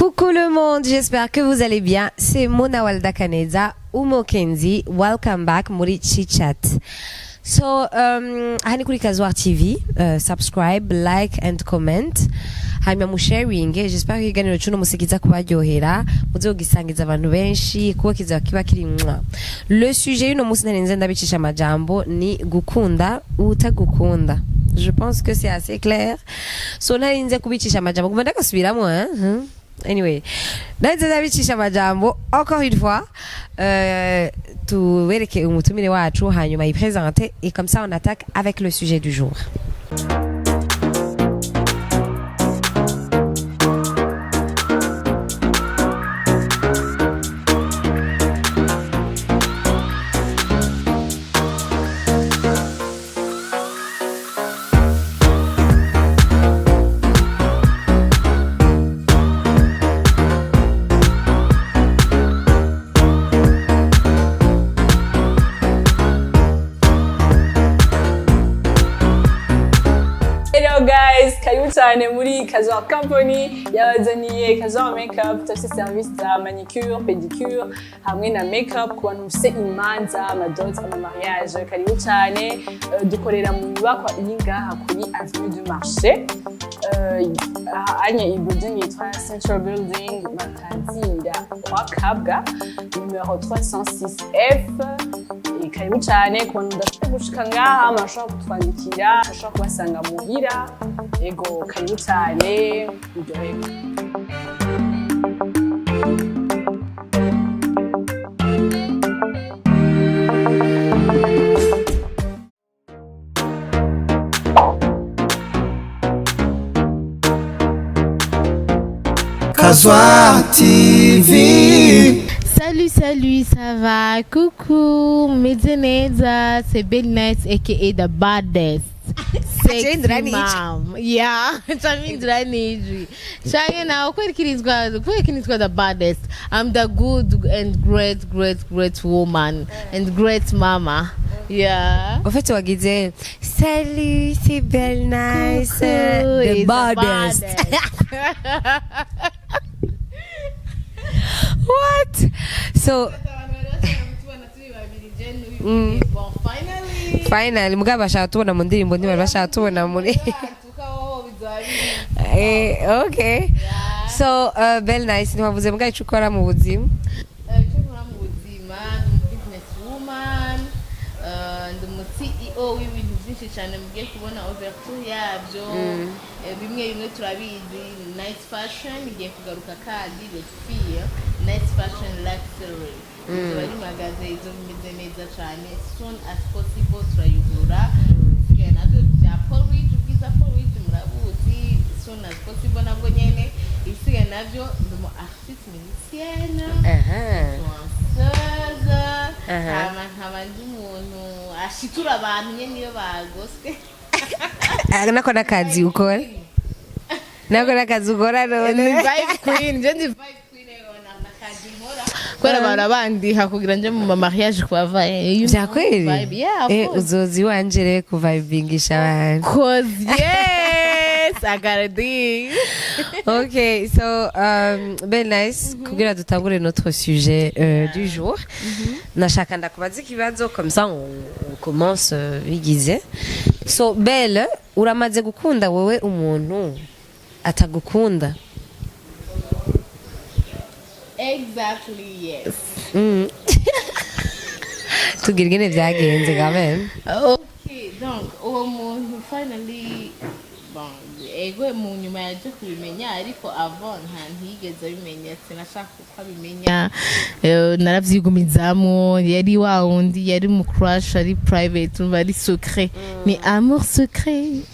Coucou le monde, j'espère que vous allez bien. C'est Mona Walda Kaneza Umo Kenzi. Welcome back muri Chit Chat. So, aha ni kuri Kazuar TV. Subscribe, like and comment. Hanyuma mu sharing, j'espère ko ikiganiro cuno musi kiza kubaryohera, muzogisangiza abantu benshi kuko kiza kiba kiri mwa. Le sujet y'uno musi narinze ndabicisha amajambo ni gukunda utagukunda. Je pense que c'est assez clair. So narinze kubicisha amajambo, nguma ndagasubiramwo, hein? Anyway, narinze ndabicisha amajambo encore une fois. Tubereke umutumire wacu hanyuma yiprésente et comme ça on attaque avec le sujet du jour. Hello guys, karibu cyane muri Kazuar Company yabazaniye Kazuar Makeup. Turafite service za manicure, pedicure hamwe na makeup ku bantu mufise imanza, amadot, ama mariage. Karibu cyane. Dukorera mu nyubakwa iri ngaha kuri Avenue du Marché. Aha anye iyi building yitwa Central Building, batazira kwa Kabwa numero 306F. Karibu cyane. Ku bantu mudafite gushika ngaha, murashobora kutwandikira, murashobora kubasanga muhira. Ego, karibu cyane, muryoherwe. Kazuar TV. Salut, salut, ça va? Coucou, meze neza, c'est Belle Nice aka The Baddest. Sexy Ndranije. Mom. Yeah, Chamindra Nijwi. Change na kwerekirizwa The Baddest. I'm the good and great, great, great woman and great mama. Yeah. En fait, wagize salut, c'est Belle Nice, Coucou, the it's baddest. What? So, Bon, finally. Finally, mugabo bashaka tubona mu ndirimbo, ntibari bashaka tubona muri okay. So, Belle Nice, ntiwavuze mbwa ico ukora mu buzima. Icyo nkora mu buzima, ndi umu business woman, ndi umu CEO w'ibintu byinshi cyane mugiye kubona ouverture yabyo. Bimwe bimwe turabizi, Nice Fashion igiye kugaruka kandi, les filles, Nice Fashion Luxury izo bari magaze, izo bimeze neza cyane. Soon as possible turayugurura. Isigaye nabyo bya Porridge, ubwiza Porridge murabuzi, soon as possible nabwo nyene. Ibisigaye nabyo, ndi umu artiste musicienne, influenceuse, hama nkaba ndi umuntu ashitura abantu nyene iyo bagoswe. Ah, nako n'akazi ukora, nako n'akazi ukora Ni none. Vibe queen, je ndi vibe queen nakazi nkora kubera barabandiha kugira nje mu ma mariage kuba you Vya know, kweli? Vibe, yeah, of course. Uzoza iwanje rero kuvibingisha abantu. 'Cause yes, I gotta do. Ok, so Belle Nice, kugira dutangure notre sujet du jour, nashaka ndakubaza ikibazo, comme ça on commence bigize. So Belle, uramaze gukunda wewe umuntu atagukunda? Exactly, yes. Tugira ingene vyagenze quand même. Ok, donc uwo muntu finally, bon, ego, mu nyuma yaje kubimenya, ariko avant nta ntiyigeze abimenya, sinashaka uko abimenya. Naravyigumizamwo, yari wa wundi yari mu crush ari private, umva ari secret, ni amour secret.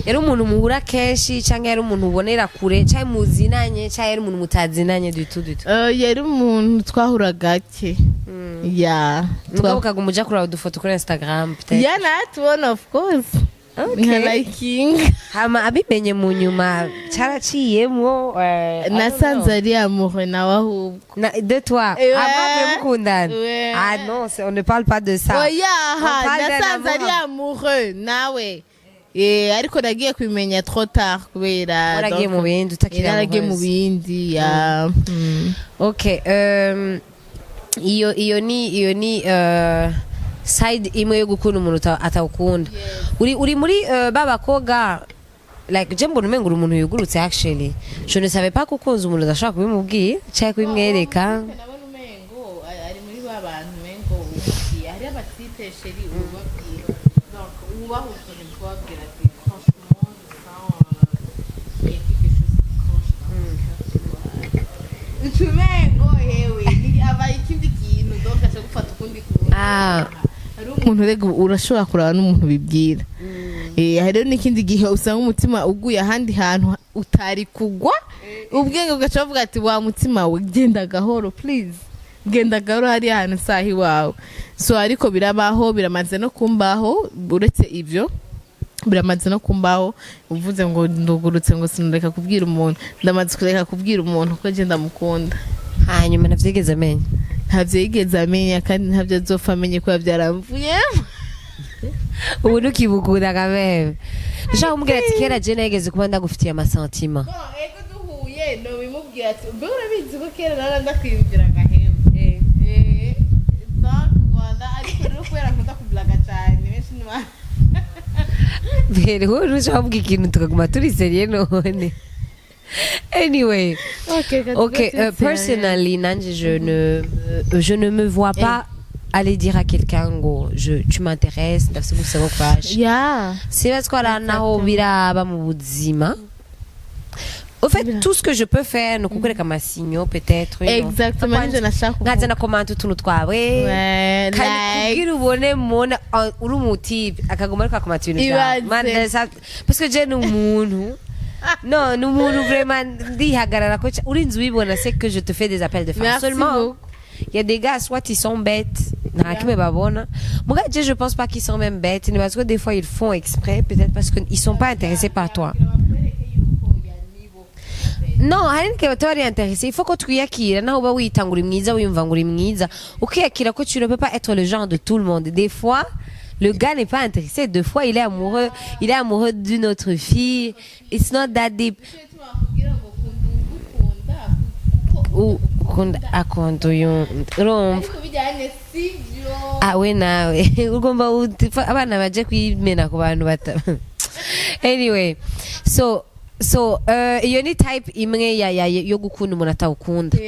Yari umuntu muhura kenshi canke yari umuntu ubonera kure canke muzinanye canke yari umuntu mutazinanye du tout du tout? Yari umuntu twahura gake ya. Mugabo ukaguma uja kuraba udufoto kuri Instagram peut-être? Ya, natubona, of course. Okay. Nka liking. Hama abimenye mu nyuma caraciyemwo, I don't Nasanze know. ari amoureux nawe ahubwo. De toi? Ouais. Avant mukundana? Ouais. Ah non, on ne parle pas de ça. Oya. On parle d'un Nasanze ari amour. amoureux nawe. Ariko nagiye kubimenya trop tard kubera Waragiye donc, mu bindi, utakiri naragiye mu amoureuse. bindi ya. Ok, iyo ni side imwe yo gukunda umuntu atawukunda. Uri muri ba bakobwa, like je mbona umengo uri umuntu yugurutse. Actually, je ne savais pas ko ukunze umuntu udashobora kubimubwira cyangwa kubimwereka. Nabona umengo ari muri ba bantu umengo ubabwiye, hariho aba types, chéri, ubabwira, donc wubaha ukuntu kubabwira ati: "Franchement, je sens il y a quelque chose qui cloche dans mon cœur", tu vois. Uca umengo hewe aba ikindi kintu, donc aca gufata ukundi kuntu. Hariho umuntu rega urashobora kuraba n'umuntu bibwira. Hariho n'ikindi gihe usanga umutima uguye ahandi hantu utari kugwa, ubwenge bugaca buvuga ati: "Wa mutima we, genda gahoro, please, genda gahoro, hariya hantu saha iwawe." So ariko birabaho, biramaze no kumbaho. Uretse ivyo, biramaze no kumbaho. Uvuze ngo ndugurutse, ngo sinureka kubwira umuntu, ndamaze kureka kubwira umuntu ko je ndamukunda. Hanyuma ntavyigeze amenya? Ntabyo yigeze amenya, kandi ntabyo azopfa amenye kuba byaramvuyemo. Ubu ntukibukunda kameme, ndashaka kumubwira ati: "Kera je nageze kuba ndagufitiye ama sentiments"? Ego, duhuye nobimubwira ati: "Mbe urabizi ko kera nara ndakwiyumvira agahembe?" Donc voilà. Ariko rero kubera nkunda kublaga cyane, benshi ntiba Mbere wowe ntushaka kuvuga ikintu tukaguma turi sérieux none. Anyway. Ok, personally, nanje, je ne me vois pas aller dire à quelqu'un ngo tu m'intéresses, ndafise gusaba crush. Siba twara naho biraba mu buzima. Au fait, tout ce que je peux faire, ni ukukwereka ama signaux peut-être, you know. Exactement, nivyo nashaka kuvuga. Nkaza na komanta utuntu twawe. Kandi like kugira ubone mona uri umu type akaguma ariko akomanta ibintu byawe. Ibaze. Man, parce que je ni umuntu, non, ni umuntu vraiment ndihagarara ko urinze ubibona, c'est que je te fais des appels de phare. Merci Seulement beaucoup. il y a des gars, soit ils sont bêtes, nta kimwe babona. Muga je pense pas qu'ils sont même bêtes, ni parce que des fois ils font exprès, peut-être parce qu'ils sont pas intéressés par toi. Non, hari n'igihe bataba bari intéressés. Il faut ko twiyakira, naho uba wita ngo uri mwiza, wiyumva ngo uri mwiza, ukiyakira ko tu ne peux pas être le genre de tout le monde. Des fois le gars n'est pas intéressé, deux fois il est amoureux d'une autre fille. It's not that deep. Bakubwira ngo kunda ugukunda kuko Ukunda akunda uyu, urumva? Ariko bijyanye sibyo. Ah, we nawe ugomba abana baje kwimena ku bantu bata. Anyway, so iyo ni type imwe ya yo gukunda umuntu atawukunda.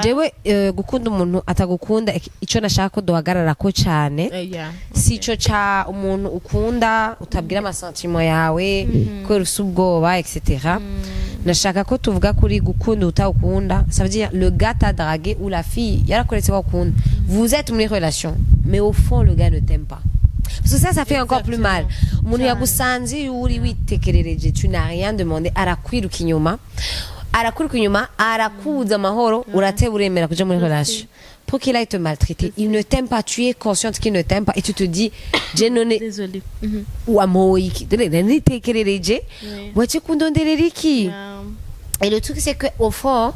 Jewe gukunda umuntu atagukunda, ico nashaka ko duhagarara ko cyane si ico ca umuntu ukunda utabwira ama sentiments yawe kubera ufise ubwoba, etc. Nashaka ko tuvuga kuri gukunda utawukunda. Ça veut dire le gars t'a dragué ou la fille yarakoretse ko akunda, vous êtes muri relation, mais au fond le gars ne t'aime pas, parce que ça fait encore plus mal. Umuntu yagusanze iyo uri witekerereje, tu n'as rien demandé, arakwiruka inyuma, arakwiruka inyuma, arakubuza amahoro, urateba uremera kuja muri relation pour qu'il aille te maltraiter. Il ne t'aime pas, tu es consciente qu'il ne t'aime pas et tu te dis: je none Désolée. Wamoye iki? Nitekerereje, waje kundonderera iki? Et le truc, c'est que au fond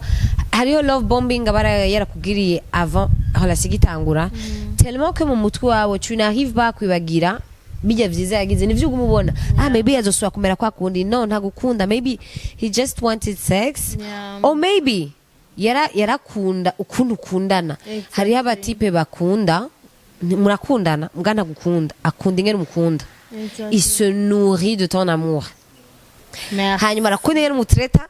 hariyo love bombing aba yarakugiriye avant relation igitangura, tellement que mu mutwe wawe tu n'arrives pas kwibagira bijya vyiza yagize, nivyo uguma ubona: "Ah, maybe azosubira kumera kwa kundi." No, ntagukunda. Maybe he just wanted sex or maybe yarakunda ukuntu ukundana. Hariho aba types bakunda, murakundana mbwa ntagukunda, akunda ingene umukunda. Il se nourrit de ton amour. Hanyuma arakunda ingene umutreta,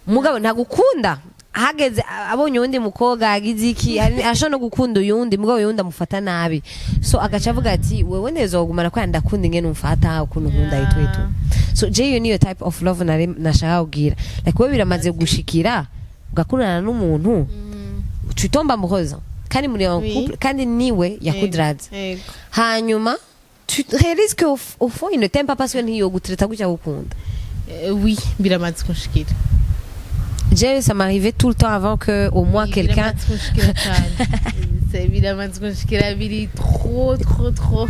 mugabo ntagukunda. Hageze abonye uwundi mukobwa agize iki, ashobora no gukunda uyundi, mugabo uyundi amufata nabi, so agaca avuga ati: "Wewe neza kugumana kubera ndakunda ingene umfata, ukuntu nkunda itu itu." So je iyo niyo type of love nari nashaka kubwira. Like wewe biramaze gushikira ugakundana n'umuntu, tu tombes amoureuse, kandi muri en couple, kandi niwe yakudraze, hanyuma tu réalises que au fond il ne t'aime pas, parce que ntiyogutreta gutya gukunda? Oui, biramaze kunshikira. Je, ça m'arrivait tout le temps avant que au moins quelqu'un Biramaze kunshikira cyane. Biramaze kunshikira, biri trop trop trop,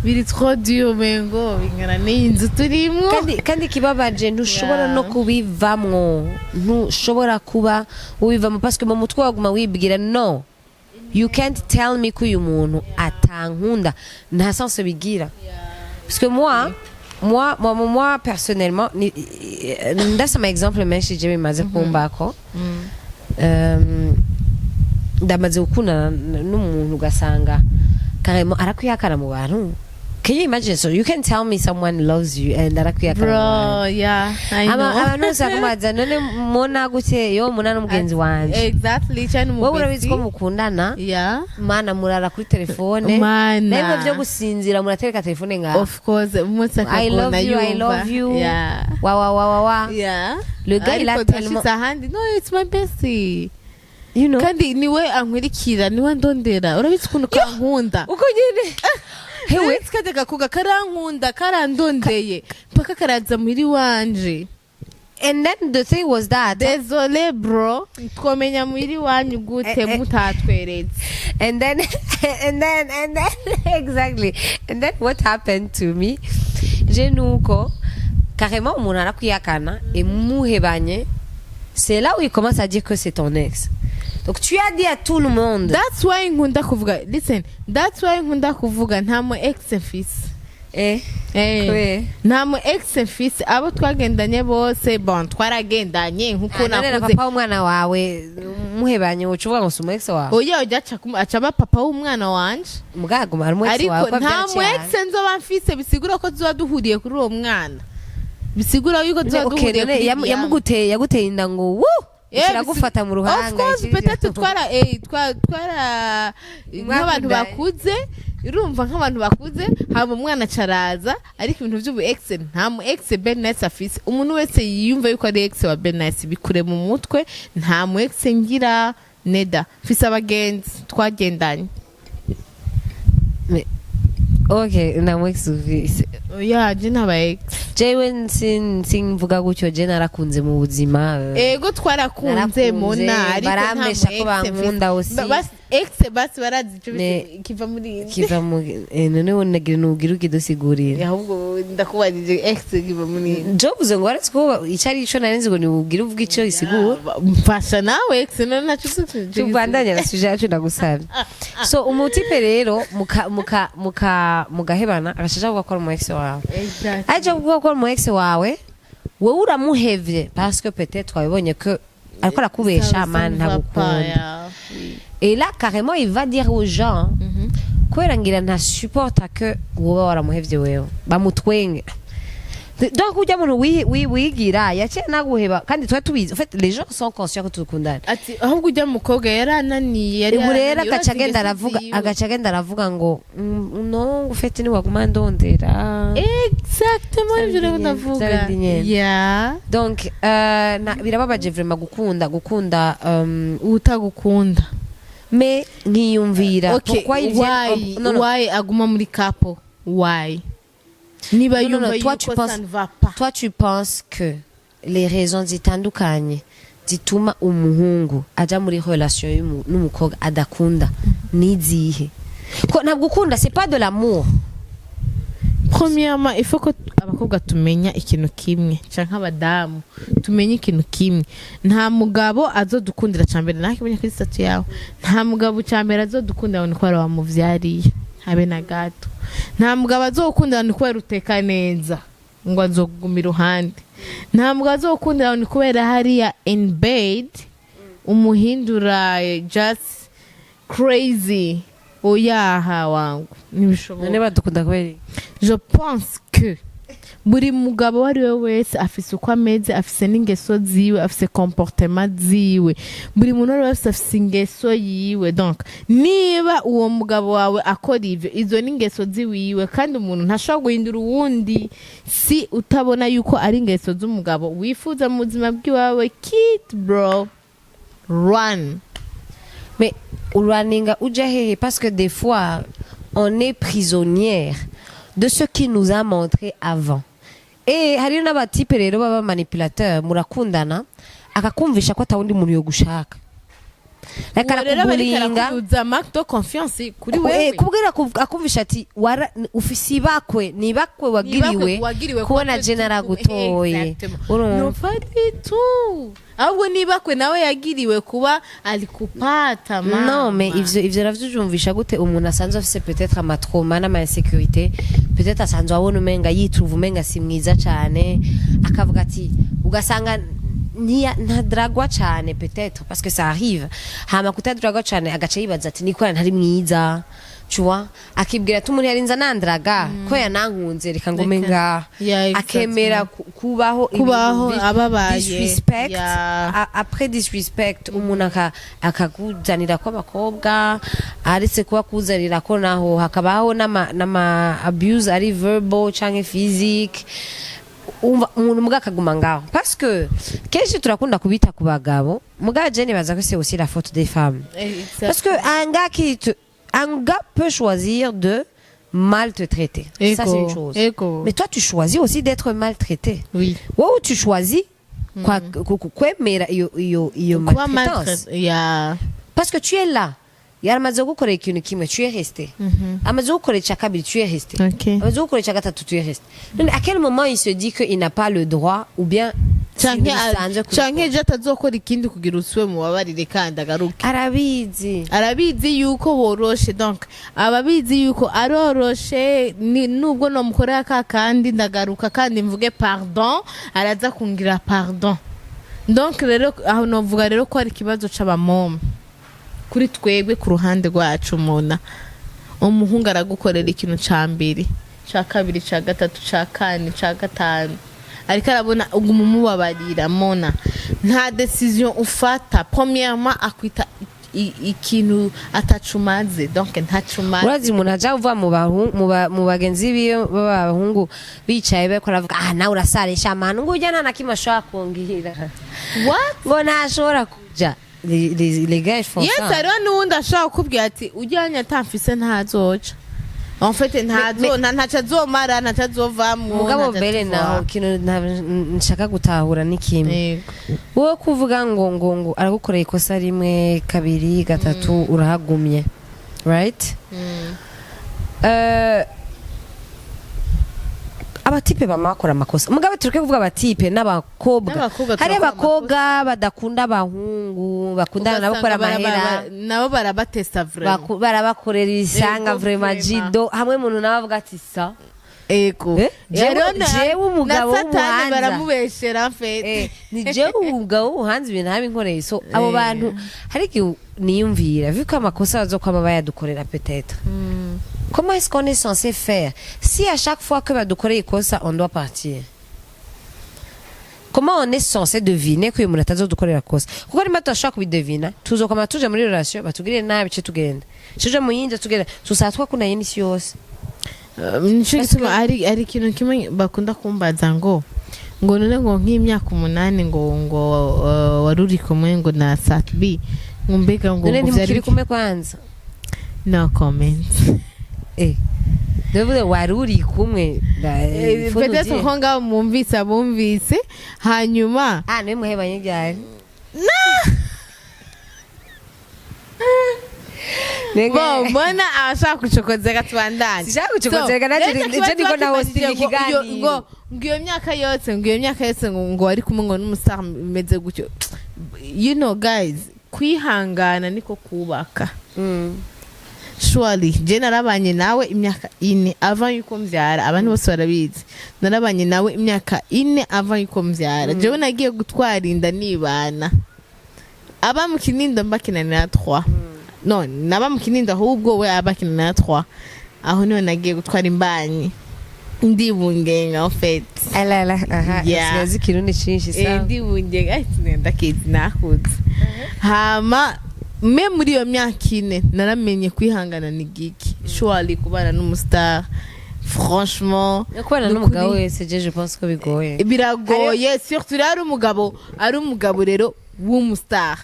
biri trop dur, umengo bingana n'iyi nzu turimwo. Kandi ikibabaje, ntushobora no kubivamwo, ntushobora kuba ubivamo, parce que mu mutwe waguma wibwira: "No, you can't tell me ko uyu muntu atankunda, nta sens bigira." Parce que moi Moi, personnellement, ndafise ama exemple menshi je bimaze kumbako. Ndamaze gukundana n'umuntu, ugasanga carrément arakwihakana mu bantu. Can you imagine? So you can tell me someone loves you and arakwihakana mu bantu. Bro, yeah, I know. Abantu bose bakamubaza: "None mona gute?" "Yo, muna n'umugenzi wanje." Exactly, cyane. Wowe urabizi ko mukundana. Mana, murara kuri telefone. Mana. Nawe byo gusinzira muratereka telefone ngaho. Of course, umunsi "I love akakubona you, I yumva. love you." Wa wa wa wa wa. Le gars, il a Ariko tellement ashitse ahandi: "No, it's my bestie." You know. Kandi niwe ankurikira, niwe ndondera. Urabizi ukuntu kankunda. Uko nyene, hewe. Hewe, kajya gakuga karankunda, karandondeye mpaka karaza muhira iwanje. And then the thing was that Désolé bro, twomenya muhira iwanyu gute mutatweretse? And then exactly, and then what happened to me, je nuko carrément umuntu arakwihakana emuhebanye, c'est là où il commence à dire que c'est ton ex. Donc tu as dit à tout le monde. That's why nkunda kuvuga, listen, that's why nkunda kuvuga nta mu ex mfise. Kubera? Nta mu ex mfise. Abo twagendanye bose, bon, twaragendanye nkuko Ah, none na nakuze. papa w'umwana wawe muhebanye, uca uvuga ngo si umu ex wawe? Oya, ujya aca aba papa w'umwana wanje. Mugaguma ari umu ex Ariko wawe ko nta mu byaraciye. ex nzoba mfise bisigura ko tuba duhuriye kuri uwo mwana, bisigura yuko tuba Okay, duhuriye none kuri Liam. yamuguteye, yaguteye inda ngo wu kiragufata mu ruhanga. Of course, peut-être twara nk'abantu Mwakundanye. bakuze, urumva, nk'abantu bakuze, haba umwana acaraza. Ariko ibintu by'ubu ex, nta mu ex Bernice afise. Umuntu wese yiyumva yuko ari ex wa Bernice, bikure mu mutwe. Nta mu ex ngira neda, mfise abagenzi twagendanye. Okay, nta mu ex ufise? Oya, je ntaba ex. Jewe simvuga gutyo, je narakunze mu buzima. Ego, twarakunze. Narakunze, Mona, ariko nta barambesha mu ko ex bankunda mfise. aussi. Ex basi barazi ico kiva muri Kiva mu none wowe nagira nugira ukidusigurira. Ahubwo ndakubajije, ex kiva muri Jovuze ngo waretse ko icyo ari cyo, nari nzi ngo niwubwire uvuge icyo isigura. Mfasha nawe, ex none ntacyo uzi. Tubandanye na sujet yacu, ndagusabye. So umu type rero muka muka muka mugahebana, agashaja avuga ko ari umu ex wawe. Exactly. Aje kuvuga ko ari umu ex wawe, wowe uramuhevye parce que peut-être wabibonye ko ariko arakubesha, man, ntagukunda. Et là carrément il va dire aux gens, kubera ngira nta supporta que woba waramuhevye wewe, bamutwenge. Donc ujya muntu wigira yaciye naguheba kandi tuba tubizi, en fait les gens sont conscients que tukundana. Ati ahubwo ujya mukobwa yarananiye, yari Ubu rero yarananiye, agaca urazi agenda ingeso aravuga ziwe. Agaca agenda aravuga ngo "No, ufite niwaguma ndondera." Exactement, ivyo rero ndavuga. Vyari nyene. Donc birababaje vraiment gukunda Utagukunda. Mais nkiyumvira Okay, pourquoi il vient why oh, non, non. Why aguma muri couple? Why niba Non, non, non, yumva toi, tu yuko penses- ça ne va pas? Toi, tu penses que les raisons zitandukanye zituma umuhungu aja muri relation n'umukobwa adakunda nizihe? Ko ntabwo ukunda, c'est pas de l'amour. Premièrement, il faut ko abakobwa tumenya ikintu kimwe, canke abadamu tumenye ikintu kimwe: nta mugabo azodukundira. Ca mbere nakibonye kuri statut yawe, nta mugabo ca mbere azodukundira ngo ni kubera wamuvyariye, habe na gato. Nta mugabo azokundira ngo ni kubera uteka neza ngo azoguma iruhande. Nta mugabo azokundira ngo ni kubera hariya in bed umuhindura just crazy. Oyaha wangu, ntibishoboka. None badukunda kubera iki? Je pense que buri mugabo uwo ari we wese afise uko ameze, afise n'ingeso ziwe, afise comportement ziwe. Buri muntu uwo ari we wese afise ingeso yiwe. Donc niba uwo mugabo wawe akora ivyo, izo ni ingeso ziwiwe, kandi umuntu ntashobora guhindura uwundi. Si utabona yuko ari ingeso z'umugabo wifuza mu buzima bw'iwawe, quit bro, run. Mais uraninga uja hehe? Parce que des fois on est prisonnière de ce qui nous a montré avant. Et hariyo n'aba type rero baba manipulateur, murakundana akakumvisha ko atawundi muntu yogushaka. Like Uwo rero aba ariko arakuburinga. arakuduza manque de confiance kuri wewe. Kubwira akumvisha ati wara ufise ibakwe, nibakwe wagiriwe wagiriwe kubona kuba je naragutoye. Exactement. Urumva? Non, pas du tout. Ahubwo nibakwe nawe yagiriwe kuba alikupata, mama. Non, mais ivyo navyumvisha gute umuntu asanzwe afise peut-être ama trauma n'ama insécurité, peut-être asanzwe abona umenga yitruva umenga si mwiza cane, akavuga ati ugasanga ntadragwa cane, peut-être parce que ça arrive, hama kutadragwa cane agaca yibaza ati niko ntari mwiza, tu vois, akibwira ati umuntu yarinze anandraga ko yanankunze, reka ngume ngaha. Akemera kubaho ibintu Kubaho ababaye. disrespect. Après disrespect, umuntu akakuzanira ko abakobwa, aretse kuba kuzanira ko naho hakabaho n'ama abuse ari verbal canke physique. Umva, umuntu muga akaguma ngaho, parce que kenshi turakunda kubita ku bagabo, muga je nibaza ko c'est aussi la faute des femmes, parce que un gars peut choisir de mal te traiter, ça c'est une chose, mais toi tu choisis aussi d'être maltraité. Wowe tu choisis kwemera iyo kuba maltraitance maltraité, yeah. parce que tu es là. Yaramaze gukorera ikintu kimwe, tu es resté. Amaze gukorera icya kabiri, tu es resté. Amaze gukorera icya gatatu, tu es resté. None à quel moment il se dit qu'il n'a pas le droit ou bien Canke bisanzwe kubikora? Canke ejo atazokora ikindi kugira usube mubabarire kandi agaruke. Arabizi. Arabizi yuko woroshe, donc ababizi yuko aroroshe, nubwo nomukorera ka kandi ndagaruka kandi mvuge pardon, araza kungira pardon. Donc rero aho novuga rero ko ari ikibazo c'abamome kuri twebwe ku ruhande rwacu. Mona umuhungu aragukorera ikintu ca mbere, ca kabiri, ca gatatu, ca kane, ca gatanu, ariko arabona uguma umubabarira. Mona nta décision ufata. Premièrement akwita ikintu atacumaze, donc ntacumaze. Urazi umuntu aja uva mu bagenzi biwe b'abahungu bicaye bariko aravuga: "Ah, nawe urasarisha manu, ngo ujya nta na kimwe ashobora kungira." What? Ngo ntashobora kuja. Les gars, ils font Yes. ça. Hariho n'uwundi ashobora kukubwira ati ujyanye atamfise ntazoca, en fait ntazo ntaco azomara, ntaco azovamwo. Mugabo ntaco mbere atuvamo. naho ikintu nshaka gutahura ni kimwe. Yego. Wowe kuvuga ngo aragukoreye ikosa rimwe, kabiri, gatatu, urahagumye, right? Abatipe bama bakora amakosa, mugabo tureke kuvuga abatipe, n'abakobwa. N'abakobwa Hari turakora. abakobwa badakunda abahungu bakundana nabo Ugasanga bakora amahera. Nabo barabatesta vraiment. Barabakorera isanga. Ego, Vraiment. vraiment. Jido hamwe umuntu nawe avuga ati sa Ego. Eh, Rero jewe umugabo na Satani w'umuhanza. baramubeshera en fait. Ni jewe umugabo w'ubuhanzi ibintu ntabinkoreye. So abo bantu hari igihe niyumvira, vu ko amakosa bazokwama bayadukorera, peut-être comment est-ce qu'on est censé faire si à chaque fois que badukoreye ikosa on doit partir? Comment on est censé deviner ko uyu muntu atazodukorera kosa? Kuko nimba tudashobora kubidevina, tuzokwama tuja muri relation batugirire nabi, ce tugenda tuje mu yindi, tugenda tuzaba twakundanye n'isi yose. Nico gituma ari ikintu kimwe bakunda kumbaza ngo none ngo nk'imyaka 8 ngo wari uri kumwe ngo na Sat-B, ngo mbega ngo None ngo vyari ntimukiri kumwe kwanza? No comment. Ndavuze wari uri kumwe il faut nous Peut-être dire. ko ngaho mwumvise abumvise hanyuma. Ah, niwe muhebanye ryari? Bo mbona abashaka gucokoza gatubandanye. Sinshaka gucokoza, reka nanjye je ndiko na hosting ikiganiro. Ngo iyo myaka yose, ngo iyo myaka yose ngo wari kumwe ngo n'umustar bimeze gutyo. You know guys, kwihangana niko kubaka. Surely je narabanye nawe imyaka 4 avant yuko mvyara, abantu bose barabizi, narabanye nawe imyaka 4 avant yuko mvyara. Jewe nagiye gutwara inda nibana aba mu Kinindo, mbakinanira 3, no naba mu Kinindo, ahubwo we aba akinanira 3, aho niho nagiye gutwara imbanyi ndibungenga en fait. Alala, aha. Yeah. Sigazi ikirundi cinshi. Sawa. Ndibungenga, ai ndakizi nakuze. Hama me muri iyo myaka 4 naramenye kwihangana ni giki. Surely kubana n'umustar, franchement, No kubana ni n'umugabo ukuri. wese, je pense ko bigoye. Biragoye, surtout rero ari umugabo rero w'umustar.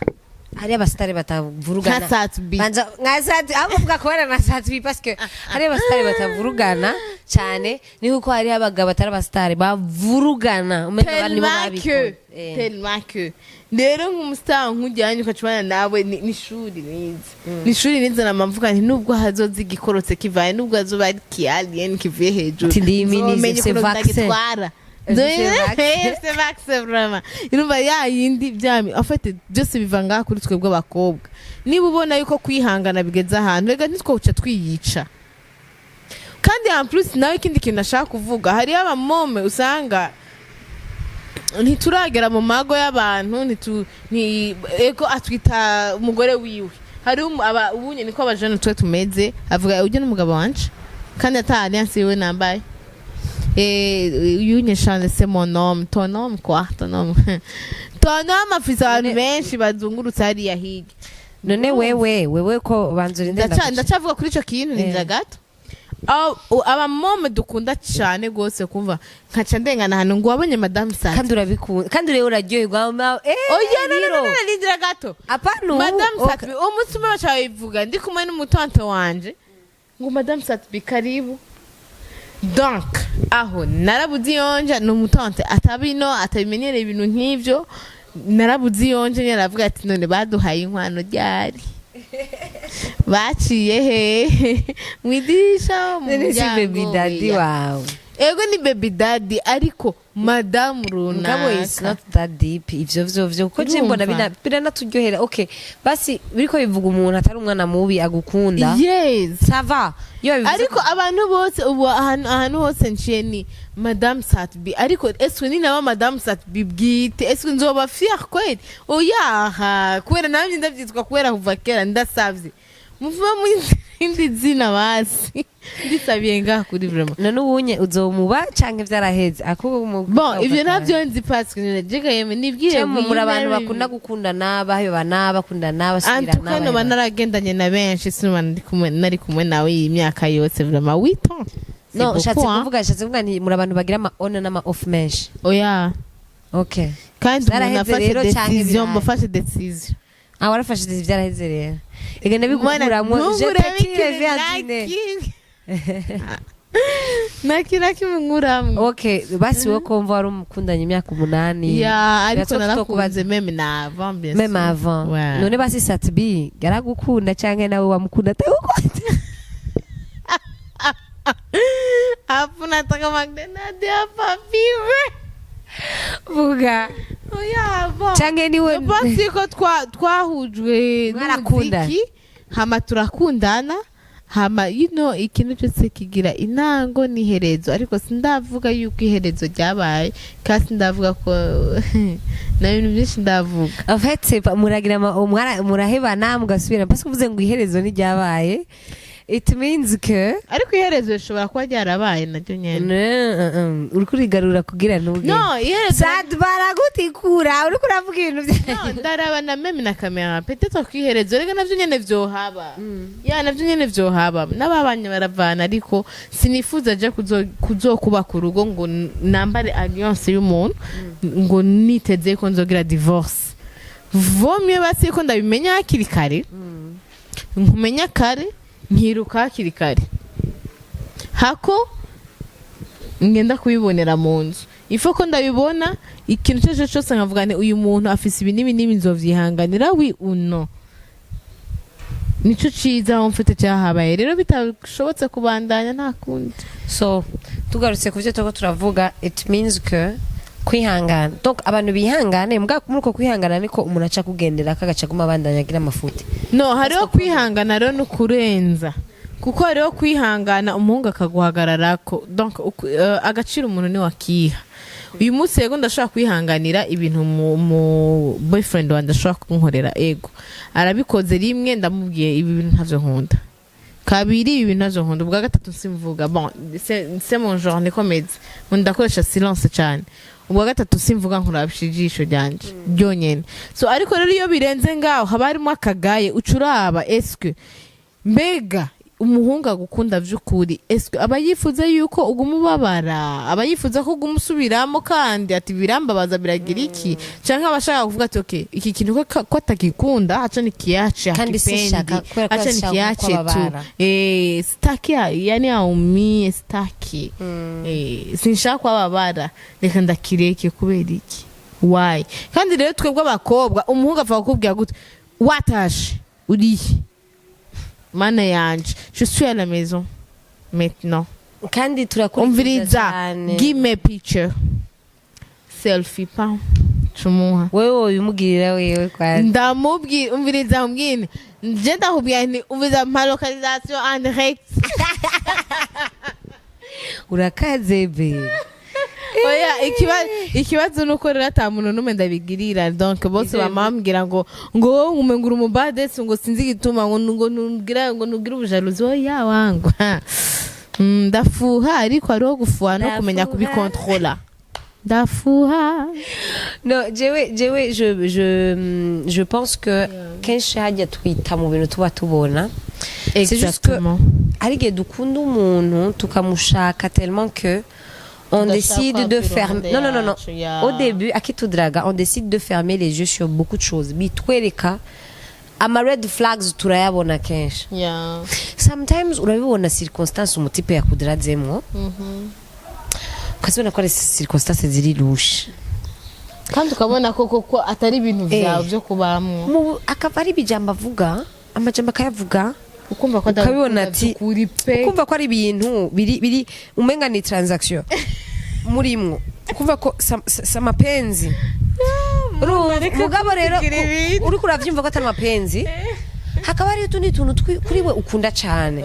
Hari abasitari batavurugana. Nka Sat-B. Banza nka Sat, aho bavuga kubana na Sat-B, parce que hari abasitari batavurugana. Cyane ni kuko hariho abagabo atari abasitari bavurugana, umenga nibo Tellement que babikoze. Tellement que rero nk'umustar nk'ujyanye ukacubana nawe ni ishuri nize, ni ishuri nize. Namamvuga nti nubwo hazoza igikorotse kivaye, nubwo hazoba ari ki alien kivuye hejuru, Ati ndiyiminize, nzomenya c'est ukuntu vaccin. ndagitwara. C'est vaccin. C'est vaccin vraiment. Urumva ya yindi byami, en fait byose biva ngaha kuri twebwe abakobwa. Niba ubona yuko kwihangana bigeze ahantu, reka ntitwoca twiyica. Kandi en plus nawe, ikindi kintu nashaka kuvuga, hariyo abamome usanga ntituragera mu mago y'abantu, ego atwita umugore wiwe. Hariho ubunye niko abajene twe tumeze, avuga ujya n'umugabo wanje kandi ata alliance yiwe nambaye. Uyu nyeshane, c'est mon homme, ton homme quoi, ton homme, ton homme afise abantu benshi bazungurutse hariya hirya. None wewe ko banza urinde. Ndacavuga kuri ico kintu, nindira gato. Abamome dukunda cyane rwose kumva nkaca ndengana ahantu ngo wabonye madamu Sati. Kandi urabikunda, kandi rero uraryoherwa Oya, no, no, no, riro. no, nindira gato. Apana ubu. Madamu Sati, umunsi umwe baca babivuga ndi kumwe n'umutante wanje ngo madamu Sati karibu. Donc aho narabuze iyonja, ni umutante atabino, atabimenyereye ibintu nk'ivyo. Narabuze iyonje nyine, aravuga ati none baduhaye inkwano ryari, baciye hehe, mu idirisha, mu None si muryango? baby daddy Oya. wawe? Ego, ni baby daddy, ariko madamu Mugabo it's runaka. not that deep ivyo vyo kuko je mbona Urumva? Biranaturyohera. Okay, basi biriko bivuga umuntu atari umwana mubi agukunda. Yes. Ça va iyo babivuze. Ariko abantu bose ubu ahantu hose nciye ni madamu Satbi, ariko eswe ni naba madamu Satbi bwite, eswe nzoba fier kweli? Oyaha, kubera namye ndavyitwa kubera kuva kera. Ndasavye muvuba mu indi zina basi, ndisabiye ngaha kuri vraiment. None ubunye uzomuba canke vyaraheze akubo? Bon, ivyo navyo nzi parce que jega yeme nibwire. Muri abantu bakunda gukundana, bahebana, bakundana, basubirana, Antuka noba bahebana. naragendanye na benshi, sinuma nari kumwe nawe iyi myaka yose, vraiment 8 ans. No, nshatse kuvuga nti muri abantu bagira ama on n'ama off menshi. Oya. Okay. Kandi umuntu Vyaraheze afashe rero canke decision birahari? Mufashe decision. Ah, warafashe decision, vyaraheze rero, ega ndabigukuramwo, je t'attire vers dîner. Nakira kimwe nkuramwo. Okay, basi wowe ko mva wari umukundanye imyaka 8. Ya, ariko Biratuma narakunze même na avant, bien Même sûr. avant. Ouais. None basi Satbi yaragukunda canke nawe wamukunda atagukunda? Hapo nataka McDonald hapa viwe. Vuga. Oya, bon. Canke niwe? Je pense ko twahujwe Mwarakundana. n'umuziki, hama turakundana, hama ikintu cyose kigira intango n'iherezo, ariko sindavuga yuko iherezo ryabaye, kandi sindavuga ko na bintu byinshi ndavuga. En fait, c'est pas muragira murahebana mugasubira, parce que uvuze ngo iherezo ntiryabaye, it means que Ariko iherezo rishobora kuba ryarabaye naryo nyene. Ne, uriko urigarura kugira ntuge. No, iherezo Sad baragutikura, uriko uravuga ibintu vya No, ndaraba na même na kamera, peut-être ko iherezo rega navyo nyene vyohaba, ya navyo nyene vyohaba, n'ababanye baravana, ariko sinifuza je kuzokubaka urugo ngo nambare alliance y'umuntu ngo niteze ko nzogira divorce. Vaut mieux basi ko ndabimenya hakiri kare, nkumenya kare, nkiruka hakiri kare, hako ngenda kubibonera mu nzu. Ifo ko ndabibona ikintu icyo ari cyo cyose nkavuga nti uyu muntu afise ibi n'ibi n'ibi, nzovyihanganira, oui ou non. Nico ciza aho mfite cyahabaye rero bitashobotse kubandanya, nta kundi. So tugarutse ku byo turiko turavuga, it means que kwihangana, donc abantu bihangane, mbwa muri uko kwihangana niko umuntu aca kugendera kagaca guma abandanya agira amafuti. No, hariho kwihangana rero no kurenza, kuko hariho kwihangana umuhungu akaguhagararako. Donc agaciro umuntu ni wakiha. Uyu munsi yego ndashobora kwihanganira ibintu mu boyfriend wanjye ashobora kunkorera. Ego, arabikoze rimwe, ndamubwiye ibi bintu ntavyo nkunda, kabiri ibi bintu ntavyo nkunda, ubwa gatatu simvuga. Bon, c'est mon genre, niko meze, ndakoresha silence cyane. Ubwa gatatu simvuga, nkurabisha ijisho ryanje ryonyene. So ariko rero iyo birenze ngaho haba harimo akagaye, uca uraba eske mbega Umuhungu agukunda vy'ukuri, eske aba yifuza yuko uguma ubabara? Aba yifuza ko uguma usubiramo kandi ati birambabaza, biragira iki? Canke aba ashaka kuvuga ati okay, iki kintu ko atagikunda, aca nikiache. Kandi sinshaka, kubera ko acha ashaka ko nikiache tu. ababara. Sitaki yani aumie, sitaki, sinshaka ko ababara, reka ndakireke. Kubera iki? Why? Kandi rero twebwe abakobwa, umuhungu apfa kukubwira gute: "Watashe, urihe?" Mana yanje, je suis à la maison maintenant. Kandi turakurikiza Umviriza, cyane. Give me a picture, selfie, pa cumuha. Wewe wobimugirira wewe kwani? Ndamubwira, umviriza, mbwine nje ndakubwira nti umviriza, mpa localisation en direct. Urakaze be. Oya, ikibazo nuko rero ata muntu n'umwe ndabigirira. Donc bose Ivyo bama bambwira ngo wowe ngumengura umubadesi, ngo sinzi igituma, ngo nugira ubujaluzi. Oya wangu. Ndafuha, ariko hariho gufuha no kumenya Ndafuha. kubikontrola. Ndafuha. No, jewe je pense que kenshi hajya twita mu bintu tuba tubona. C'est juste que Exactement. hari igihe dukunda umuntu, tukamushaka tellement que on décide de fermer, non, non, non, non, au début akitudraga, on décide de fermer les yeux sur beaucoup de choses bitwereka ama red flags. Turayabona kenshi. Sometimes urabibona, circonstance umutipe yakudradzemwo, ukazibona ko ari circonstance ziri louche. Kandi ukabona ko koko atari ibintu byawe byo kubamwo. Akaba ari ibijambo avuga, amajambo akayavuga, ukumva ko ukabibona ati kuri pe. Ukumva ko ari ibintu biri umenga ni transaction murimwo, ukumva ko sa mapenzi. Urumva, mugabo rero uriko uravyumva ko atari mapenzi, hakaba hariho utundi tuntu kuri we ukunda cane,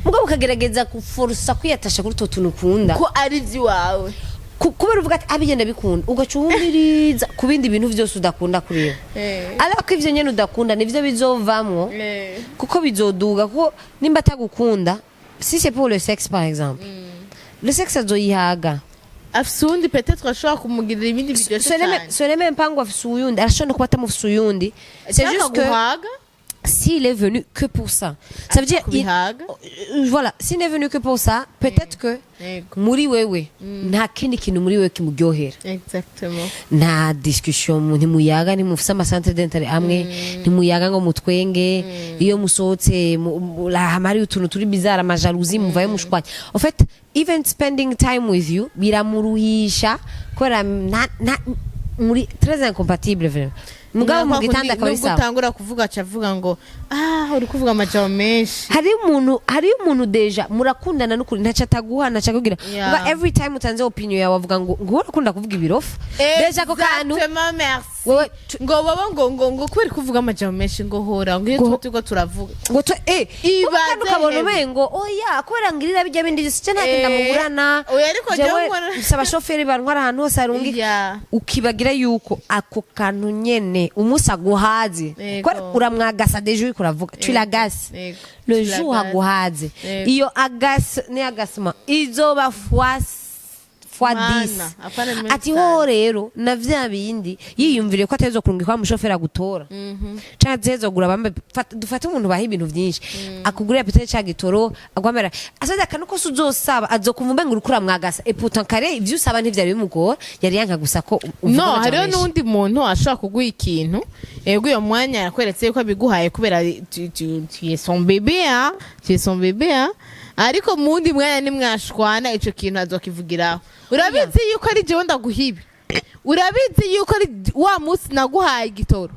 mugabo ukagerageza guforusa kwiyatasha kuri utwo tuntu ukunda ko ari iby'iwawe. Kubera uvuga ati abigenda bikunda, ugaca uhumiriza ku bindi bintu vyose udakunda kuri we, ariko ivyo nyene udakunda nivyo bizovamwo, kuko bizoduga, kuko nimba atagukunda, si c'est pour le sexe par exemple, le sexe azoyihaga. Afise uwundi, peut-être ashobora kumugirira ibindi biryoshe cyane. Ce n'est même pas ngo afise uyundi, arashobora no kuba atamufise uyundi, c'est juste que guhaga. S'il est venu que pour ça, ça veut dire Kubihaga. Voilà, s'il n'est venu que pour ça, peut-être que muri wewe nta kindi kintu muri wewe kimuryohera. Exactement. Nta discussion, ntimuyaga, ntimufise ama centre d'intérêt amwe, ntimuyaga ngo mutwenge. Iyo musohotse hama hari utuntu turi bizarre, ama jalousie, muvayo mushwanya. En fait, even spending time with you biramuruhisha kubera muri très incompatible vraiment. Mugabo mu gitanda akaba ari Nubwo sawa. utangura kuvuga, aca avuga ngo ah, uri kuvuga amajambo menshi. Hari umuntu déjà murakundana n'ukuri ntaco ataguha, ntaco akubwira. Muga every time utanze opinion yawe, avuga ngo urakunda kuvuga ibirofa. Déjà ako kantu Exactement, merci. Wewe ngo baba ngo kubera kuvuga amajambo menshi, ngo hora ngo iyo tuba turiko turavuga. Ngo tu Ibaze kandi ukabona hewe. umengo oya, kubera ngirira bijya bindi byose cyo ntagenda muburana. Oya, ariko jewe Jewe nsaba abashoferi bantwara ahantu hose harungika. Ukibagira yuko ako kantu nyene umunsi aguhaze, kubera uramwagasa déjà, uriko uravuga, tu l'agaces. Le Tu jour l'agaces. aguhaze, iyo agace ni agacement izoba fois Mana, 10. apana menshi Ati cyane. ho rero na vya bindi yiyumviriye ko ateza kurungika wa mushoferi agutora canke ateza kugura bambe. Dufate umuntu baha ibintu vyinshi, akugurira peut-être ca gitoro, agwamera asaza akantu kose uzosaba, azokumva umenga uriko uramwagasa, et pourtant kare ivyo usaba ntivyari bimugora, yari yanka gusa ko uvuga No, amajambo hariho menshi. n'undi muntu ashobora kuguha ikintu, ego uyo mwanya yakweretse yuko abiguhaye kubera tu es son bébé, hein, tu es son bébé, hein. Ariko mu wundi mwanya nimwashwana, ico kintu azokivugiraho: "Urabizi yuko ari jewe ndaguha ibi, urabizi yuko ari wa munsi naguhaye igitoro."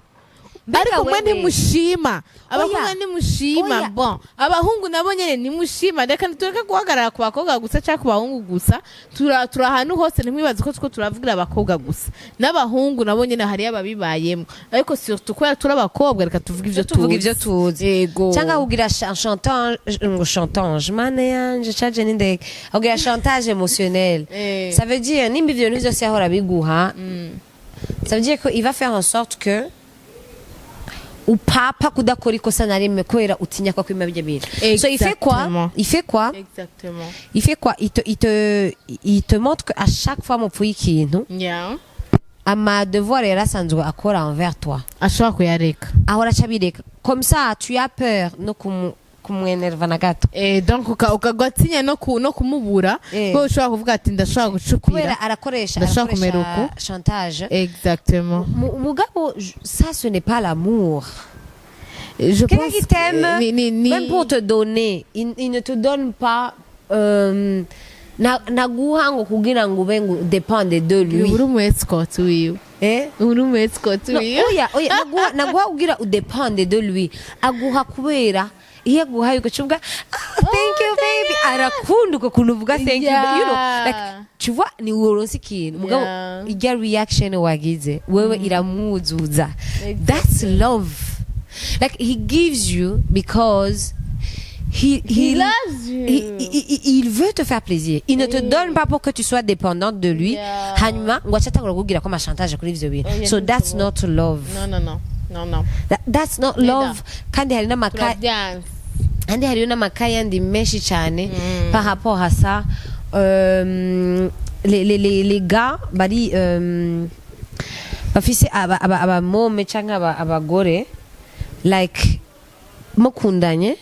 Mbega Ariko mwe wewe. ntimushima abakobwa, Oya. ntimushima. Oya. Bon, abahungu nabo nyene ntimushima. Reka tureke guhagarara ku bakobwa gusa cyangwa ku bahungu gusa. Turi ahantu hose, ntimwibaze ko two turavugira abakobwa gusa. N'abahungu nabo nyene hariyo ababibayemo, ariko surtout kubera turi abakobwa, reka tuvuge ivyo Tuvuga ivyo tuzi. Yego. Cyangwa kugira chantage, ngo chantage, mana yanje, caje n'indege, kugira chantage émotionnel. Ça veut dire nimba ivyo bintu vyose yahora biguha, ça veut dire que il va faire en sorte que upapa kudakora ikosa na rimwe kubera utinya ko akwima bijya bintu. So il fait quoi? Exactement. Il fait quoi? Exactement. Il fait quoi? Il te montre que à chaque fois mupfuye ikintu, ama devoir yari asanzwe akora envers toi ashobora kuyareka. Ahora aca abireka. Comme ça tu as peur no Kumwenerva na gato. Donc ukagatinya no kumubura, ko ushobora kuvuga ati ndashobora gucupira. Kubera arakoresha Ndashobora arakoresha kumera uku. chantage. Exactement. Mugabo ça, ce n'est pas l'amour. Je Quelqu'un pense qui t'aime, ni même pour te donner, il ne te donne pas naguha ngo kugira ngo ube ngo dépende de lui. Uri umu escort wiwe. Eh? Uri umu escort No, wiwe. oya, naguha kugira udépende de lui. Aguha kubera iyo aguhaye ugaca uvuga: "Ah, thank you, baby." Arakunda uko kuntu uvuga "thank you". Like, tu vois, ni uronse ikintu, mugabo ijya reaction wagize wewe iramwuzuza. That's love. Like, he gives you because he He loves you. Il veut te faire plaisir. Il ne te donne pas pour que tu sois dépendante de lui. Hanyuma ngo ace atangura kukubwira ko amashantage kuri ivyo bintu. Oya, So that's ntibishoboka. not love. No, no, no, no, no. That's not Neda. love. Kandi hari n'amaka Turabyanze. Kandi hariyo n'amaka yandi menshi cyane par rapport à ça. Les gars bari bafise abamome canke abagore, like mukundanye,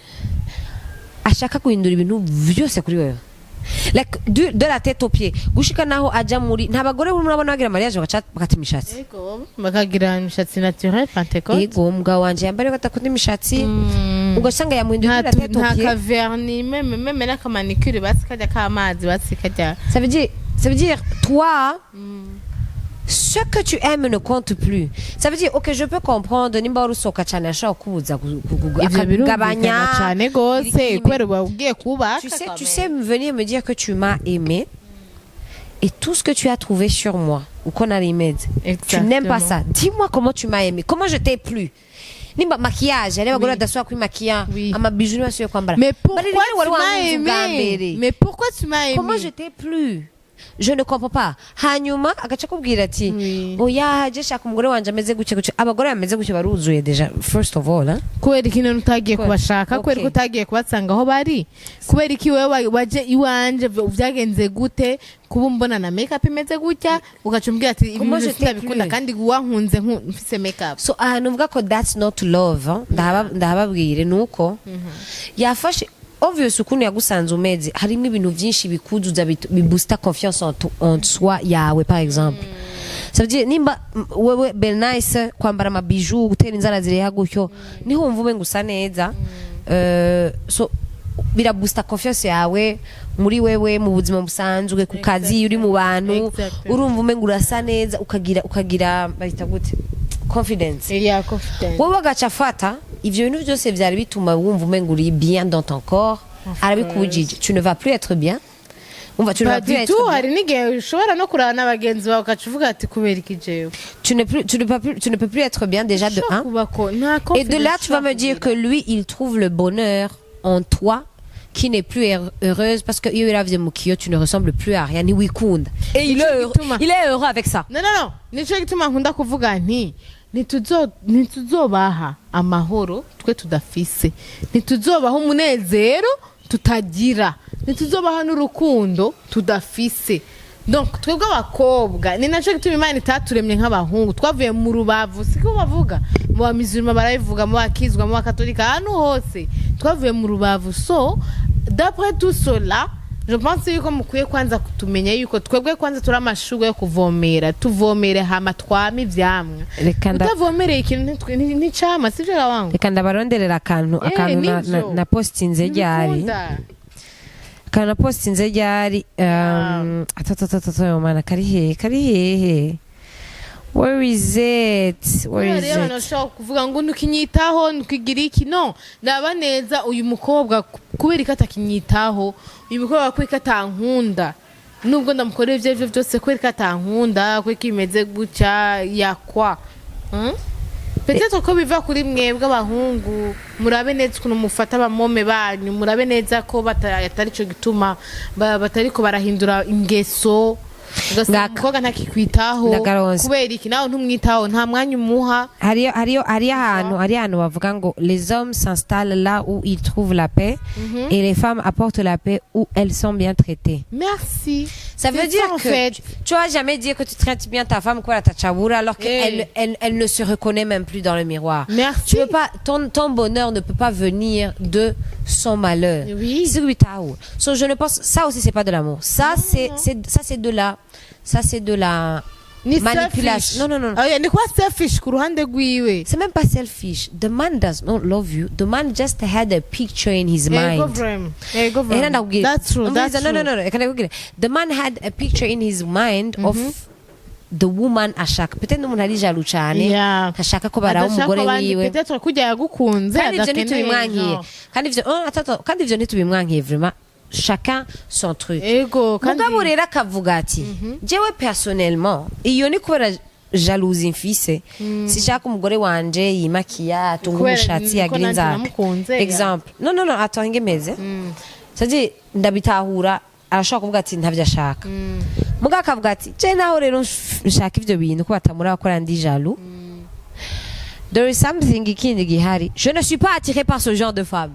ashaka guhindura ibintu vyose kuri wewe, like de la tête aux pieds, gushika naho aja muri nta bagore murabona bagira mariage bagaca bakata imishatsi. Yego, bakagira imishatsi naturelle, Pentecôte. Yego, umugabo wanje yambara ko atakunda imishatsi, ugasanga yamuhinduye Nta de la tête aux nta pieds. Kavernis, même n'akamanicure, basi kajya k'amazi, basi kajya. Ça veut dire, toi, ce que tu aimes ne compte plus. Ça veut dire, ok, je peux comprendre, nimba wari usohoka cyane, ashobora kukubuza Ivyo birumvikana akagabanya. Cane gose, kubera uba ugiye kubaka. Tu sais venir me dire que tu m'as aimé et tout ce que tu as trouvé sur moi, ou qu'on a aimé, tu n'aimes pas ça. Dis-moi comment tu m'as aimé, comment je t'ai plu. Nimba maquillage, hari abagore badasubira kwimakiya, amabijoux ntibasubiye kwambara. Mais pourquoi Bari rero wari tu m'as wankunze ubwa aimé? mbere. Mais pourquoi tu m'as aimé? Comment je t'ai plu? Je ne comprends pas. Hanyuma agaca akubwira ati oya, je shaka umugore wanje ameze gutya gutya. Abagore bameze gutya baruzuye déjà, first of all, hein? Kubera iki none utagiye kubashaka? Kubera ko utagiye kubasanga aho bari? Kubera iki wewe waje iwanje? Vyagenze gute kuba umbona na makeup imeze gutya, ugaca umbwira ati ibi Comment bintu je t'ai sindabikunda, plu? kandi wankunze mfise makeup? So ahantu mvuga ko that's not love, hein? Ndahababwire nuko yafashe obvious ukuntu yagusanze umeze, harimo ibintu byinshi bikuzuza, biboosta confiance en soi yawe. Par exemple, ça veut dire nimba wewe Bernice kwambara amabijoux, gutera inzara zireha gutyo, niho wumva umenga usa neza. So birabusta confiance yawe muri wewe, mu buzima busanzwe, ku kazi, uri mu bantu, urumva umenga urasa neza, ukagira bahita gute, confidence. Yeah, confidence. Wowe agaca afata ivyo bintu byose vyari bituma wumva umenga uri bien dans ton corps, arabikubujije. Tu ne vas plus être bien. Umva, tu ne vas Pas plus du être tout. bien. Hari n'igihe ushobora no kuraba na bagenzi bawe, ugaca uvuga ati kubera iki jewe? Tu ne peux plus être bien déjà, de un. Kuba ko nta Et de là, confidence tu vas me dire que lui, il trouve le bonheur en toi qui n'est plus heureuse, parce que iyo uravye mu kiyo, tu ne ressembles plus à rien, ntiwikunda, et il est heureux, Gituma. il est heureux avec ça. No, no, no, nico gituma nkunda kuvuga nti ntituzobaha amahoro twe tudafise, ntituzobaha umunezero tutagira, ntituzobaha n'urukundo tudafise. Donc twebwe abakobwa, ni naco gituma Imana itaturemye nk'abahungu. Twavuye mu rubavu, siko bavuga? Mu bamizirima barabivuga, mu bakizwa, mu bakatolika, ahantu hose twavuye mu rubavu. So d'après tout cela, je pense yuko mukwiye kwanza kutumenya yuko twebwe kwanza turi amashurwe yo kuvomera. Tuvomere hama twame ivyamwa. Utavomereye ikintu nticama, sivyo rawangu? Reka ndabaronderera akantu, akantu nivyo. Na postinze ryari. Ntibikunda. Akantu na postinze ryari, atatatatata, mana, kari hehe? Kari hehe? Where is it? Where is Rero abantu it? bashobora kuvuga ngo ntukinyitaho, ntukigira iki. No ndaba neza uyu mukobwa, kubera ko atakinyitaho, uyu mukobwa kubera ko atankunda, nubwo ndamukorera ibyo aribyo byose, kubera ko atankunda, kubera ko imeze gutya yakwa. Peut-être ko biva kuri mwebwe abahungu. Murabe neza ukuntu mufata abamome banyu, murabe neza ko atari cyo gituma batariko barahindura ingeso. Ugasanga Ngaka. umukobwa ntakikwitaho. Ndagaronse. Kubera iki? Nawe ntumwitaho, nta mwanya umuha. Hariyo ahantu bavuga ngo les hommes s'installent là où ils trouvent la paix et les femmes apportent la paix où elles sont bien traitées. Merci. Ça veut C'est dire ça, en que fait. tu vas jamais dire que tu traites bien ta femme, quoi, la alors qu'elle elle ne se reconnaît même plus dans le miroir. Merci. Tu peux pas, ton bonheur ne peut pas venir de son malheur. Oui. C'est lui, t'as où. So, je ne pense, ça aussi, c'est pas de l'amour. Ça, c'est de la Ni manipulation. selfish. Non, non, non. Oya, ni kuba selfish ku ruhande rwiwe. C'est même pas selfish. The man does not love you. The man just had a picture in his Ego mind. vraiment, ego Era vraiment. ndakubwira. That's true, that's Umviriza, true. No, no, no, reka ndakubwire. The man had a picture in his mind of the woman ashaka. Peut-être n'umuntu ari jaloux cyane. Ntashaka ko baraho Adashaka umugore abandi, wiwe. peut-être kurya yagukunze Kandi ivyo adakeneye ntitubimwankiye. genre. Kandi ivyo, oh, attends, attends. Kandi ivyo ntitubimwankiye vraiment. Chacun son truc. Ego kandi. Mugabo rero akavuga ati jewe personnellement, iyo ni kubera jalousie mfise, sishaka umugore wanje yimakiya, atunga Kubera umushatsi, niko agira nanje inzara. namukunze, ya. Exemple, no, no, no, attends, ngemeze. C'est-à-dire, ndabitahura, arashobora kuvuga ati ntavyo ashaka, mugabo akavuga ati je naho rero nshaka ivyo bintu ko batamura bakora, ndi jaloux. There is something ikindi gihari: je ne suis pas attiré par ce genre de femme.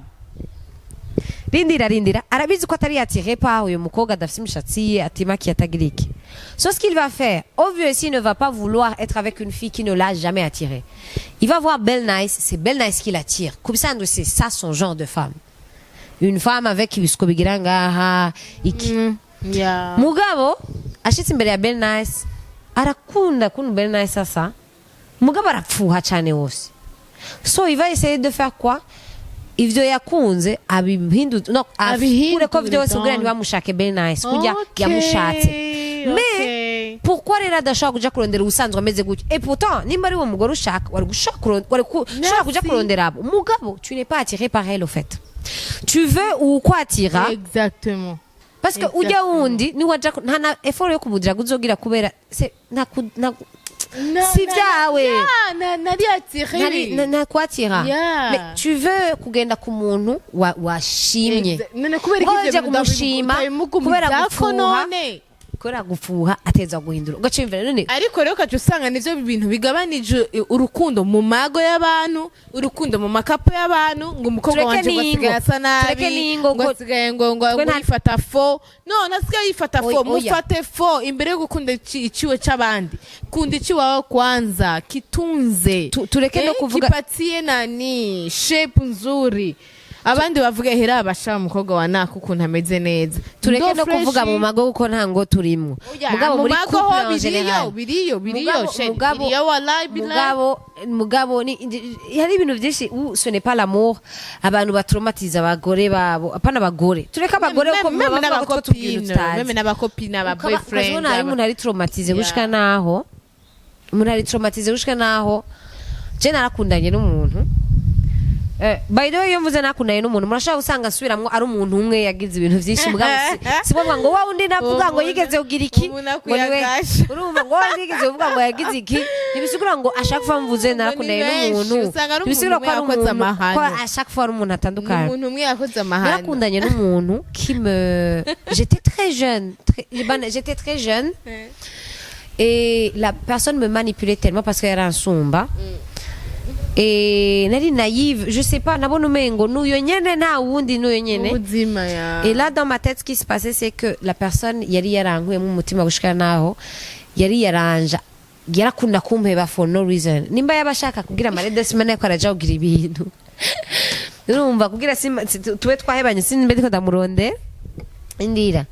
Rindira, rindira, arabizi ko atari attiré par uyu mukobwa adafite imishatsi, atimakiye, atagira iki. So ce qu'il va faire, obviously, il ne va pas vouloir être avec une fille qui ne l'a jamais attiré. Il va voir Belle Nice, c'est Belle Nice qui l'attire. Comme ça, c'est ça son genre de femme, une femme avec ibisuko bigira ngaha, iki. Mugabo ashitse imbere ya Belle Nice, arakunda kuntu Belle Nice asa, mugabo arapfuha cyane wose. So il va essayer de faire quoi? Ivyo yakunze abihindure, no, Abihindure. akure ko vyose kugira Donc. ntibamushake Belle Nice kurya yamushatse. Mais pourquoi rero adashobora kuja kurondera ubusanzwe ameze gutyo? Et pourtant, nimba ari uwo mugore ushaka, wari gushaka wari ushobora kuja Merci. kurondera abo. Mugabo tu n'es pas attiré par elle au fait, tu veux ukwatira. Exactement. Parce que ujya wundi niwaja nta na effort yo kumudira uzogira kubera se nta si byawe. Nari attiré. Ntakwatira. Mais tu veux kugenda ku muntu washimye. None kubera Ngo iki ivyo uje bintu kumushima kubera utabimugumizako gupfuha. None Kubera gupfuha ateza guhindura, ugaca wiyumvira none. Ariko rero ukaca usanga nivyo bintu bigabanije urukundo mu mago y'abantu, urukundo mu makapo y'abantu, ngo umukobwa Tureke wanje ngo n'ingo. asigaye asa nabi, Tureke n'ingo, ngo asigaye ngo twe ngo yifata fo, none asigaye yifata fo. Oya. Mufate fo imbere yo gukunda iciwe c'abandi, kunda iciwawe kwanza, kitunze. Tureke no kuvuga- Kipatie nani shape nzuri, abandi bavuga hera abasha umukobwa wa naka ukuntu ameze neza. Tureke Ndo no kuvuga fresh. mu mago kuko nta ngo turimwo. Oya, Mugabo mu muri mago couple ho en biriyo, général. biriyo, biriyo, chérie, biriyo, wallahi, billahi. Mugabo ni hari ibintu byinshi où ce n'est pas l'amour, abantu batraumatiza abagore babo. Apana abagore, tureke abagore kuko Même bavuga ko twe tubwira n'abacopines, tutazi. même n'abacopines, aba boyfriend. Ukabona hari umuntu ari traumatisé gushika naho umuntu ari traumatisé gushika naho. Je narakundanye n'umuntu. By the way, iyo mvuze nakundanye n'umuntu, murashobora gusanga nsubiramwo ari umuntu umwe yagize ibintu byinshi. Mugabo si ngombwa ngo wa wundi navuga ngo yigeze kugira iki, Umuntu ngo niwe. akwiye. Urumva ngo wa wundi yigeze kuvuga ngo yagize iki, ntibisigura ngo ashaka kuva mvuze narakundanye Ngo ni benshi, n'umuntu, usanga ari ntibisigura umuntu ko ari umwe yakoze umuntu, ko amahano. ashaka kuba ari umuntu atandukanye. Umuntu umwe yakoze amahano. Narakundanye n'umuntu qui me, j'étais très jeune, très, ben, j'étais très jeune et la personne me manipulait tellement parce que yari ansumba et nari naïve, je sais pas, nabona umengo n'uyo nyene, nta wundi, n'uyo nyene. Ubuzima ya Et là, dans ma tête, ce qui se passait, c'est que la personne yari yarankuyemo umutima gushika naho yari yaranja yarakunda kumpeba for no reason. Nimba yaba ashaka kugira amarede simane ko araja kugira ibintu, urumva, kugira tube twahebanye, simbe ndiko ndamurondera. Indira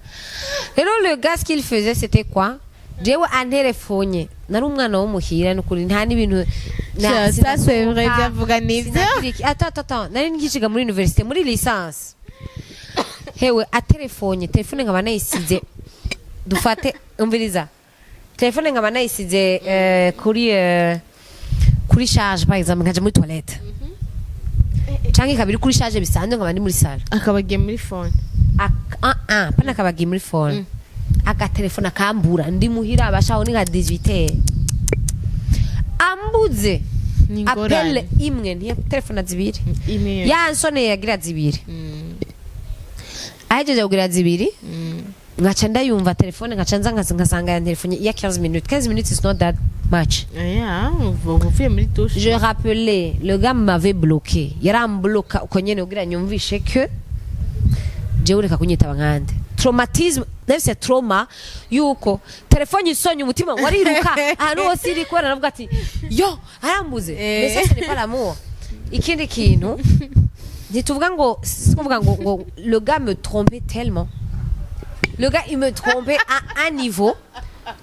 rero, le gars, ce qu'il faisait, c'était quoi? Jewe anterefonye, nari umwana wo muhira nukuri, nta n'ibintu Ça, c'est vrai, sinasohoka, byavuga nivyo. Sinagira iki. Attends, attends, attends, nari nkiciga muri université, muri licence. Hewe, aterefonye, telefone nkaba nayisize, dufate, umviriza, telefone nkaba nayisize kuri charge, par exemple, nkaja muri toilette, canke ikaba iri kuri charge bisanzwe, nkaba ndi muri salle. Akaba agiye muri phone. Ah, ah, pana akabagiye muri phone, agatelefone akambura ndi muhira, abashaho ni nka 18, ambuze. Ni Appel ingorane. imwe, ntiya telefone zibiri. Imwe. Yansoneye yagira zibiri, ahejeje kugira zibiri. Nkaca ndayumva telefone, nkaca nza nkasanga ya telefone ya 15 minutes. 15 minutes is not that much. Yeah, uvuye muri douche. Je rappelais, le gars m'avait bloqué, yarambloka uko nyene kugira nyumvishe que jewe ureka kunyitaba nkande. Traumatisme, nafise trauma yuko telefone isonye, umutima wariruka ahantu hose iri, kubera navuga ati: "Yo, arambuze." Mais ça, ce n'est pas l'amour. Ikindi kintu, ntituvuga ngo, si kuvuga ngo le gars me trompait tellement, le gars, il me trompait à un niveau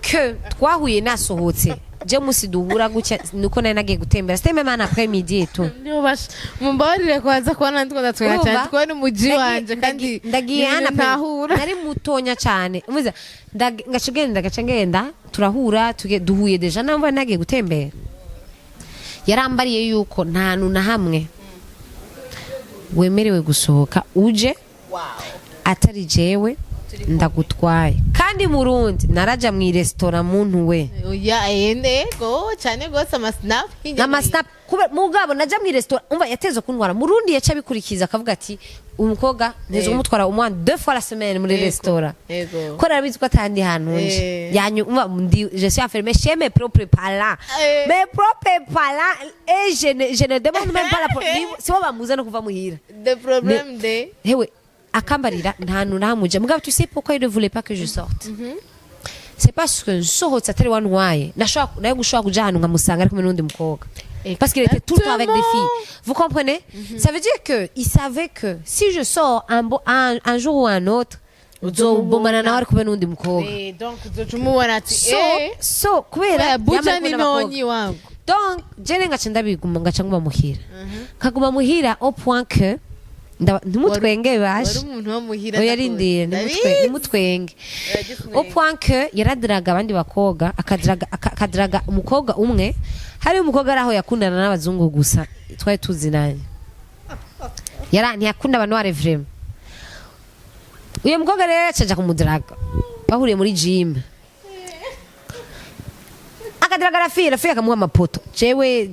que twahuye nasohotse. Je musi duhura gutya nuko nari nagiye gutembera, c'était même un après-midi et tout. Niyo basha, mumbabarire kubanza kubona ndiko ndatwenga cyane. Urumva? Kubona umuji wanje kandi Ndagiye ibintu hano pe. ntahura. Nari mutonya cyane. Umuza ngaca genda, ngaca ngenda, turahura, duhuye déjà namva nagiye gutembera. Yarambariye yuko nta hantu na hamwe wemerewe gusohoka uje atari jewe ndagutwaye. Kandi murundi naraja mu resitora, muntu we. Oya, ego cyane gose, amasnap. Amasnap kubera mugabo naja mu resitora, umva, yateze kuntwara. Murundi yaca abikurikiza, akavuga ati: "Umukobwa nteze kumutwara au moins deux fois la semaine muri resitora." Ko arabizi ko atandi hantu nje. Yanyu umva, ndi, je suis enfermée chez mes propres parents. Mes propres parents, et je ne demande même pas la sibo bamuza no kuva muhira. The problem de Hewe, akambarira nta hantu nahamuje. Mugabo tu sais pourquoi il ne voulait pas que je sorte? C'est parce que nsohotse atari wantwaye, nashobora nayo gushobora kuja ahantu nkamusanga ari kumwe n'undi mukobwa, parce qu'il était tout le temps avec des filles, vous comprenez? Ça veut dire que il savait que si je sors un jour ou un autre, nzobomana nawe ari kumwe n'undi mukobwa. Donc uzoca umubona ati So so kubera buja yama ari ni kumwe n'abakobwa. nonyi wangu. Donc jene ngaca ndabiguma, ngaca nguma muhira, nkaguma muhira au point que ntimutwenge. Wari Bashe. umuntu wo muhira. Oya, rindira. Ntimutwenge. Au point que yaradiraga abandi bakobwa, akadiraga umukobwa umwe. Hari umukobwa ari aho yakundana n'abazungu gusa, twari tuzinanye, yara ntiyakunda abantu bare vraiment. Uyo mukobwa rero yacaja kumudiraga, bahuriye muri gym, akadiraga Rafi, Rafi akamuha amapoto. Jewe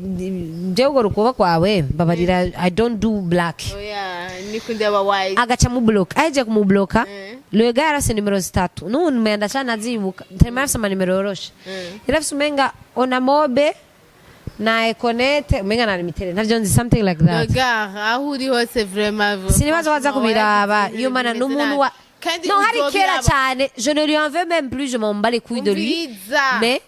urwo rukuba kwawe, mbabarira, I don't do black. Oya, nikundi aba white. Agaca mubloka, ahejeje kumubloka, le gars yarafise nimero zitatu n'ubu umenga ndacanazibuka, tellement yarafise amanimero yoroshe. Yarafise umenga Onamobe na Econet, umenga na Limitere, ntavyo nzi, something like that. Regarde, aho uri hose vraiment. Sinibaza waza kubiraba iyo mana n'umuntu wa Kandi non, hari kera uzobiraba. cyane. Je ne lui en veux même plus, je m'en bats les couilles de lui. Umviriza. Mais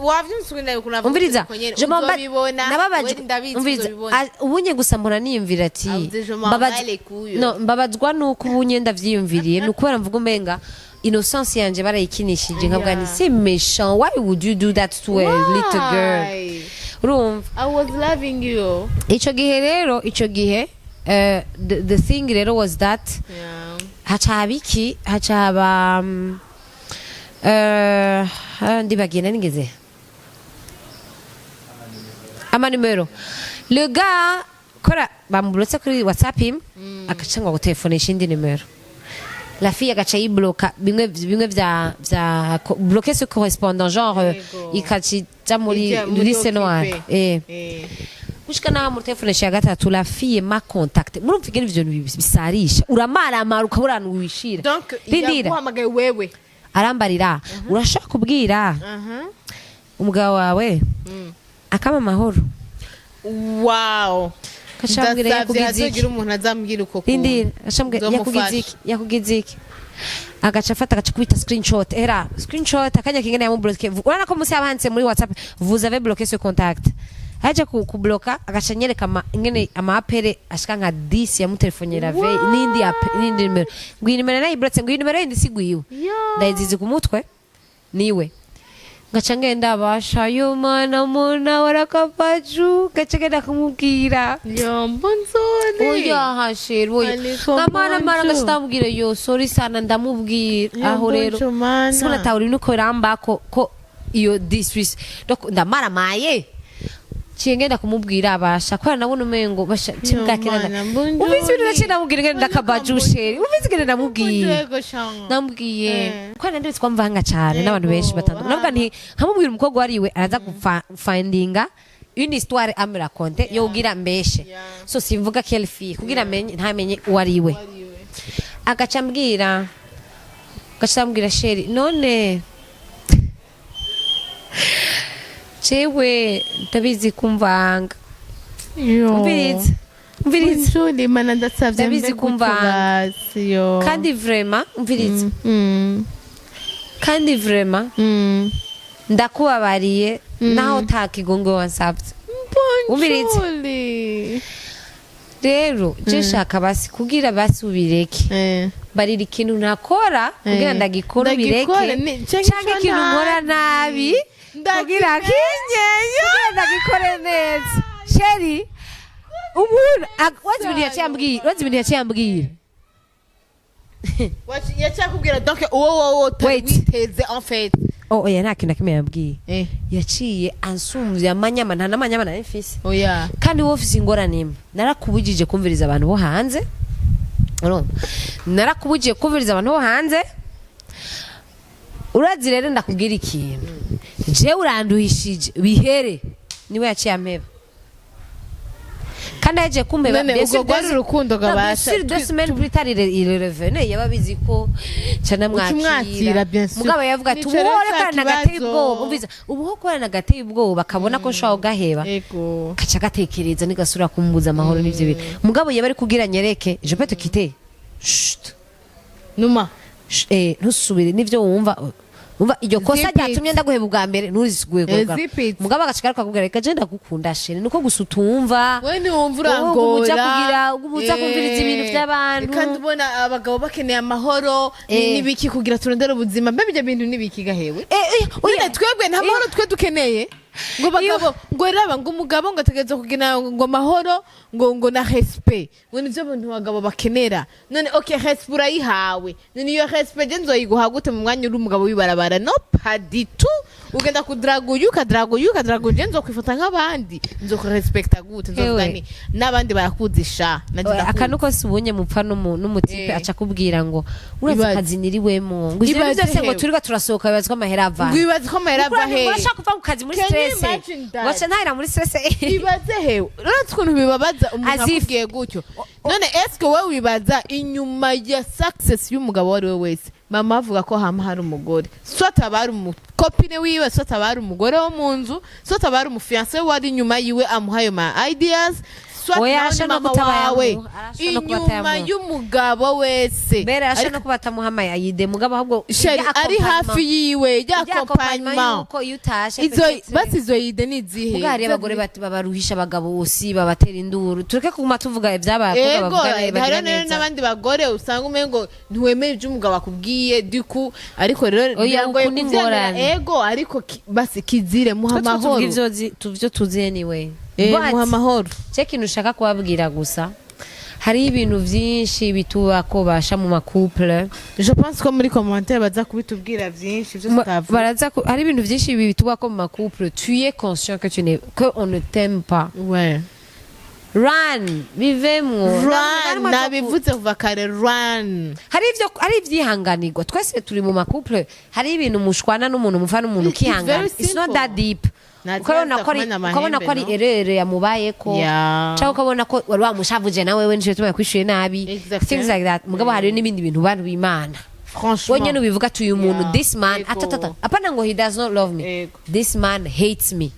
Wavyumvise ukuntu ukuntu umviriza, je m'en bats, uzobibona. nababaje. Wewe ndabizi. Umviriza. Uzobibona. Ah, ubunye gusa mpora niyumvira ati Avuze je m'en bats les couilles. No, mbabazwa nuko ubunye ndavyiyumviriye, ni ukubera mvuga umenga innocence yanje barayikinishije, nkavuga nti: "C'est méchant, why would you do that to a little girl?" Why? Urumva? I was loving you. Ico gihe rero, ico gihe, the thing rero was that haca haba iki, haca haba ndibagiye, nari ngeze amanimero. Le gars kora bamubulotse kuri WhatsApp imwe, agaca ngo gutelefonesha indi nimero, la fille agaca yibloka, bimwe bimwe vya bloquer ce correspondant, genre ikaca muri Ija muri liste noire. occupé. Gushika naho muri telefone ya gatatu, la fille m'a contacté. Murumva ingene ivyo bintu bisarisha, uramaramara ukabura ahantu wishira. Donc Rindira. yaguhamagaye wewe? Arambarira: "Urashaka kubwira umugabo wawe akama amahoro." Gacambwira Ndasavye yakugize iki? hazogira umuntu azambwira uko kuntu. Rindira, gacambwira yakugize Nzomufasha. iki, yakugize iki? Agaca afata, agaca kubita screenshot, era screenshot akanya kingene yamubloke. Urabona ko musi haba handitse muri WhatsApp: "Vous avez bloqué ce contact." Aje kubloka, agaca anyereka ingene ama appels ashika nka 10 yamutelefonyera ve n'indi n'indi nimero, ngo iyi nimero nayiblotse, ngo iyi nimero yindi sigwiwe. Ndayizizi ku mutwe niwe. Ngaca ngenda basha yo mana mona warakapaju, gaca ngenda kumubwira. Yombo nzone. Oya hasheri, oya. Aliko nkamara mara. bonjo. Ngaca ndamubwira: "Yo, sorry sana." Ndamubwira aho rero. Bonjo, mana. Sibona tawuri nuko birambako ko iyo disres, donc ndamaramaye, ciye ngenda kumubwira abasha kubera nabona umengo basha kimbwakira. Mana, bonjo. Ufise ibintu, naciye ndamubwira ngenda ndakabaju sheri, ufise ingene ndamubwira. Yego shanga. Namubwiye ko nanditse ko mvanga cyane n'abantu benshi batandukanye, navuga nti nkamubwira umukobwa wariwe araza gufindinga une histoire à me raconter yo kugira mbeshe. So simvuga quelle fille kugira amenye, ntamenye uwo ari we. Agaca ambwira Ugaca ambwira: "Chéri, none jewe ndabizi kumvanga." Yo. Umviriza, umviriza. Bonjour, Imana, ndasavye. Ndabizi mbe gutyo. kumvanga. Basi, yo. Kandi vraiment, umviriza, kandi vraiment ndakubabariye naho ta kigongo wansabye. Umviriza. Bonjour. Rero je shaka basi kugira basi ubireke. Barira ikintu ntakora kugira ndagikora Ndagikora, ubireke, canke canke ico ikintu nkora ntazi. nabi kugira kugira ndagikore neza. Chéri, umuntu wazi ibintu yaciye ambwira? Wazi ibintu yaciye ambwira? Yacyakubwira donc uwo wowe utari Wait. witeze en fait. Oh oya, nta kintu na kimwe yambwiye. Yaciye ansumvya amanyama, nta n'amanyama nari mfise. Oya. Kandi wowe ufise ingorane imwe: narakubujije kumviriza abantu bo hanze. Urumva, narakubujije kumviriza abantu bo hanze. Urazi rero, ndakubwira ikintu: jewe uranduhishije, bihere. Niwe yaciye ampeba, kandi yagiye kumpeba. None ubwo rwari urukundo gabasha? Bien sûr, 2 semaines plus tard il revenait. Yaba abizi ko cana Uca umwakira, mwakira. Bien sûr. Mugabo yavuga ati Nico ubu rero hore ca korana gateye kibazo. ubwoba. Umviza, ubu ho korana gateye ubwoba, akabona ko nshobora kugaheba, kaca gatekereza nigasubira kumubuza amahoro n'ivyo bintu. Mugabo yaba ari kugira nyereke: "Je peux te quitter. Chut." Numa. Ntusubire n'ivyo wumva. Umva, iryo kosa Zip it. ryatumye ndaguheba ubwa mbere, nturisiguye kugaruka. Zip it. Mugabo agaca akakubwira: "Reka je ndagukunda chéri, nuko gusa utumva." We ntiwumva. Wowe uguma uja Urangora. uguma uza kumviriza ibintu vy'abantu. Kandi ubona abagabo bakeneye amahoro n'ibiki kugira turondere ubuzima. Mbe ibyo bintu n'ibiki gahewe? Oya. None twebwe nta mahoro twe dukeneye? Ngo bagabo, ngo raba, ngo umugabo ngo ategerezwa kugira ngo amahoro, ngo na respect, ngo nivyo bintu abagabo bakenera. None okay, respect urayihawe, none iyo respect je nzoyiguha gute mu mwanya uri umugabo w'ibarabara? No, pas du tout. Ugenda kudraga uyu, ukadraga uyu, ukadraga uyu, je nzokwifata nk'abandi, nzokurespecta gute? Nzovuga Ewe. ni n'abandi barakuzisha nanje Oya, ndakuzi. Akantu kose ubonye mupfa n'umu type, aca akubwira ngo urazi Ibaze. akazi niriwemo, ngo ivyo bintu Ibaze byose ngo hewe. turirwa turasohoka, bibazwa amahera ava. Ngo wibaze ko amahera ava hehe? Urashaka kuva ku kazi muri Can you stress. imagine that? Waca ntahera muri stress. Ibaze hewe, uretse ukuntu bibabaza umuntu As if- akubwiye gutyo. None eske wowe wibaza inyuma ya success y'umugabo uwo ari we wese, mama avuga ko hama hari umugore, soit aba ari umu copine wiwe, soit aba ari umugore wo mu nzu, soit aba ari umu fiancé we ari inyuma yiwe amuha ayo ma ideas, soit Oya, nawe ni arashobora no mama kutabayamuha, wawe arashobora no kuba inyuma atayamuha. y'umugabo wese. Mbere arashobora Ariko no kuba atamuha amayide, mugabo ahubwo chéri irya ari accompagnement- hafi yiwe, rya irya accompagnement accompagnement. yuko iyo utashe Izo peut-être- basi izo idées ni izihe? Muga hariyo abagore babaruhisha abagabo osi, babatera induru. Tureke kuguma tuvuga ibyabaye, abakobwa Ego. bavuga bagira Hariho rero neza. n'abandi bagore usanga umengo ntiwemera ibyo umugabo akubwiye diku, ariko rero Oya, biragoye uku ni kuvyemera. ingorane. Ego, ariko basi kizire muha Twe tuvuga amahoro. ivyo ivyo tuzi anyway. But, Muha amahoro. cyo kintu ushaka kubabwira gusa, hariho ibintu vyinshi bitubako basha mu ma couple. Je pense ko muri commentaire baza kubitubwira vyinshi ivyo tutavuze. Baraza hari ibintu vyinshi bitubako mu ma couple. Tu es conscient que tu n'es que on ne t'aime pas, Ouais. run, bivemwo. Run, nabivuze kuva kare, run. Hari ivyo, hari ivyihanganirwa. Twese turi mu ma couple, hari ibintu mushwana n'umuntu, mufa n'umuntu, It's very ukihangana. It's not simple. that deep. Nta Ukabona ko ari kumena ukabona ko ari amahembe, no? erreur yamubayeko, cyangwa ukabona ko wari wamushavuje nawe we, nico gituma yakwishuye nabi. Things like that. Mugabo hariyo n'ibindi bintu, bantu b'Imana, Franchement. wenyene ubivuga ati: "Uyu muntu, this man, Ego. atatata, apana ngo he does not love me, Ego. this man hates me,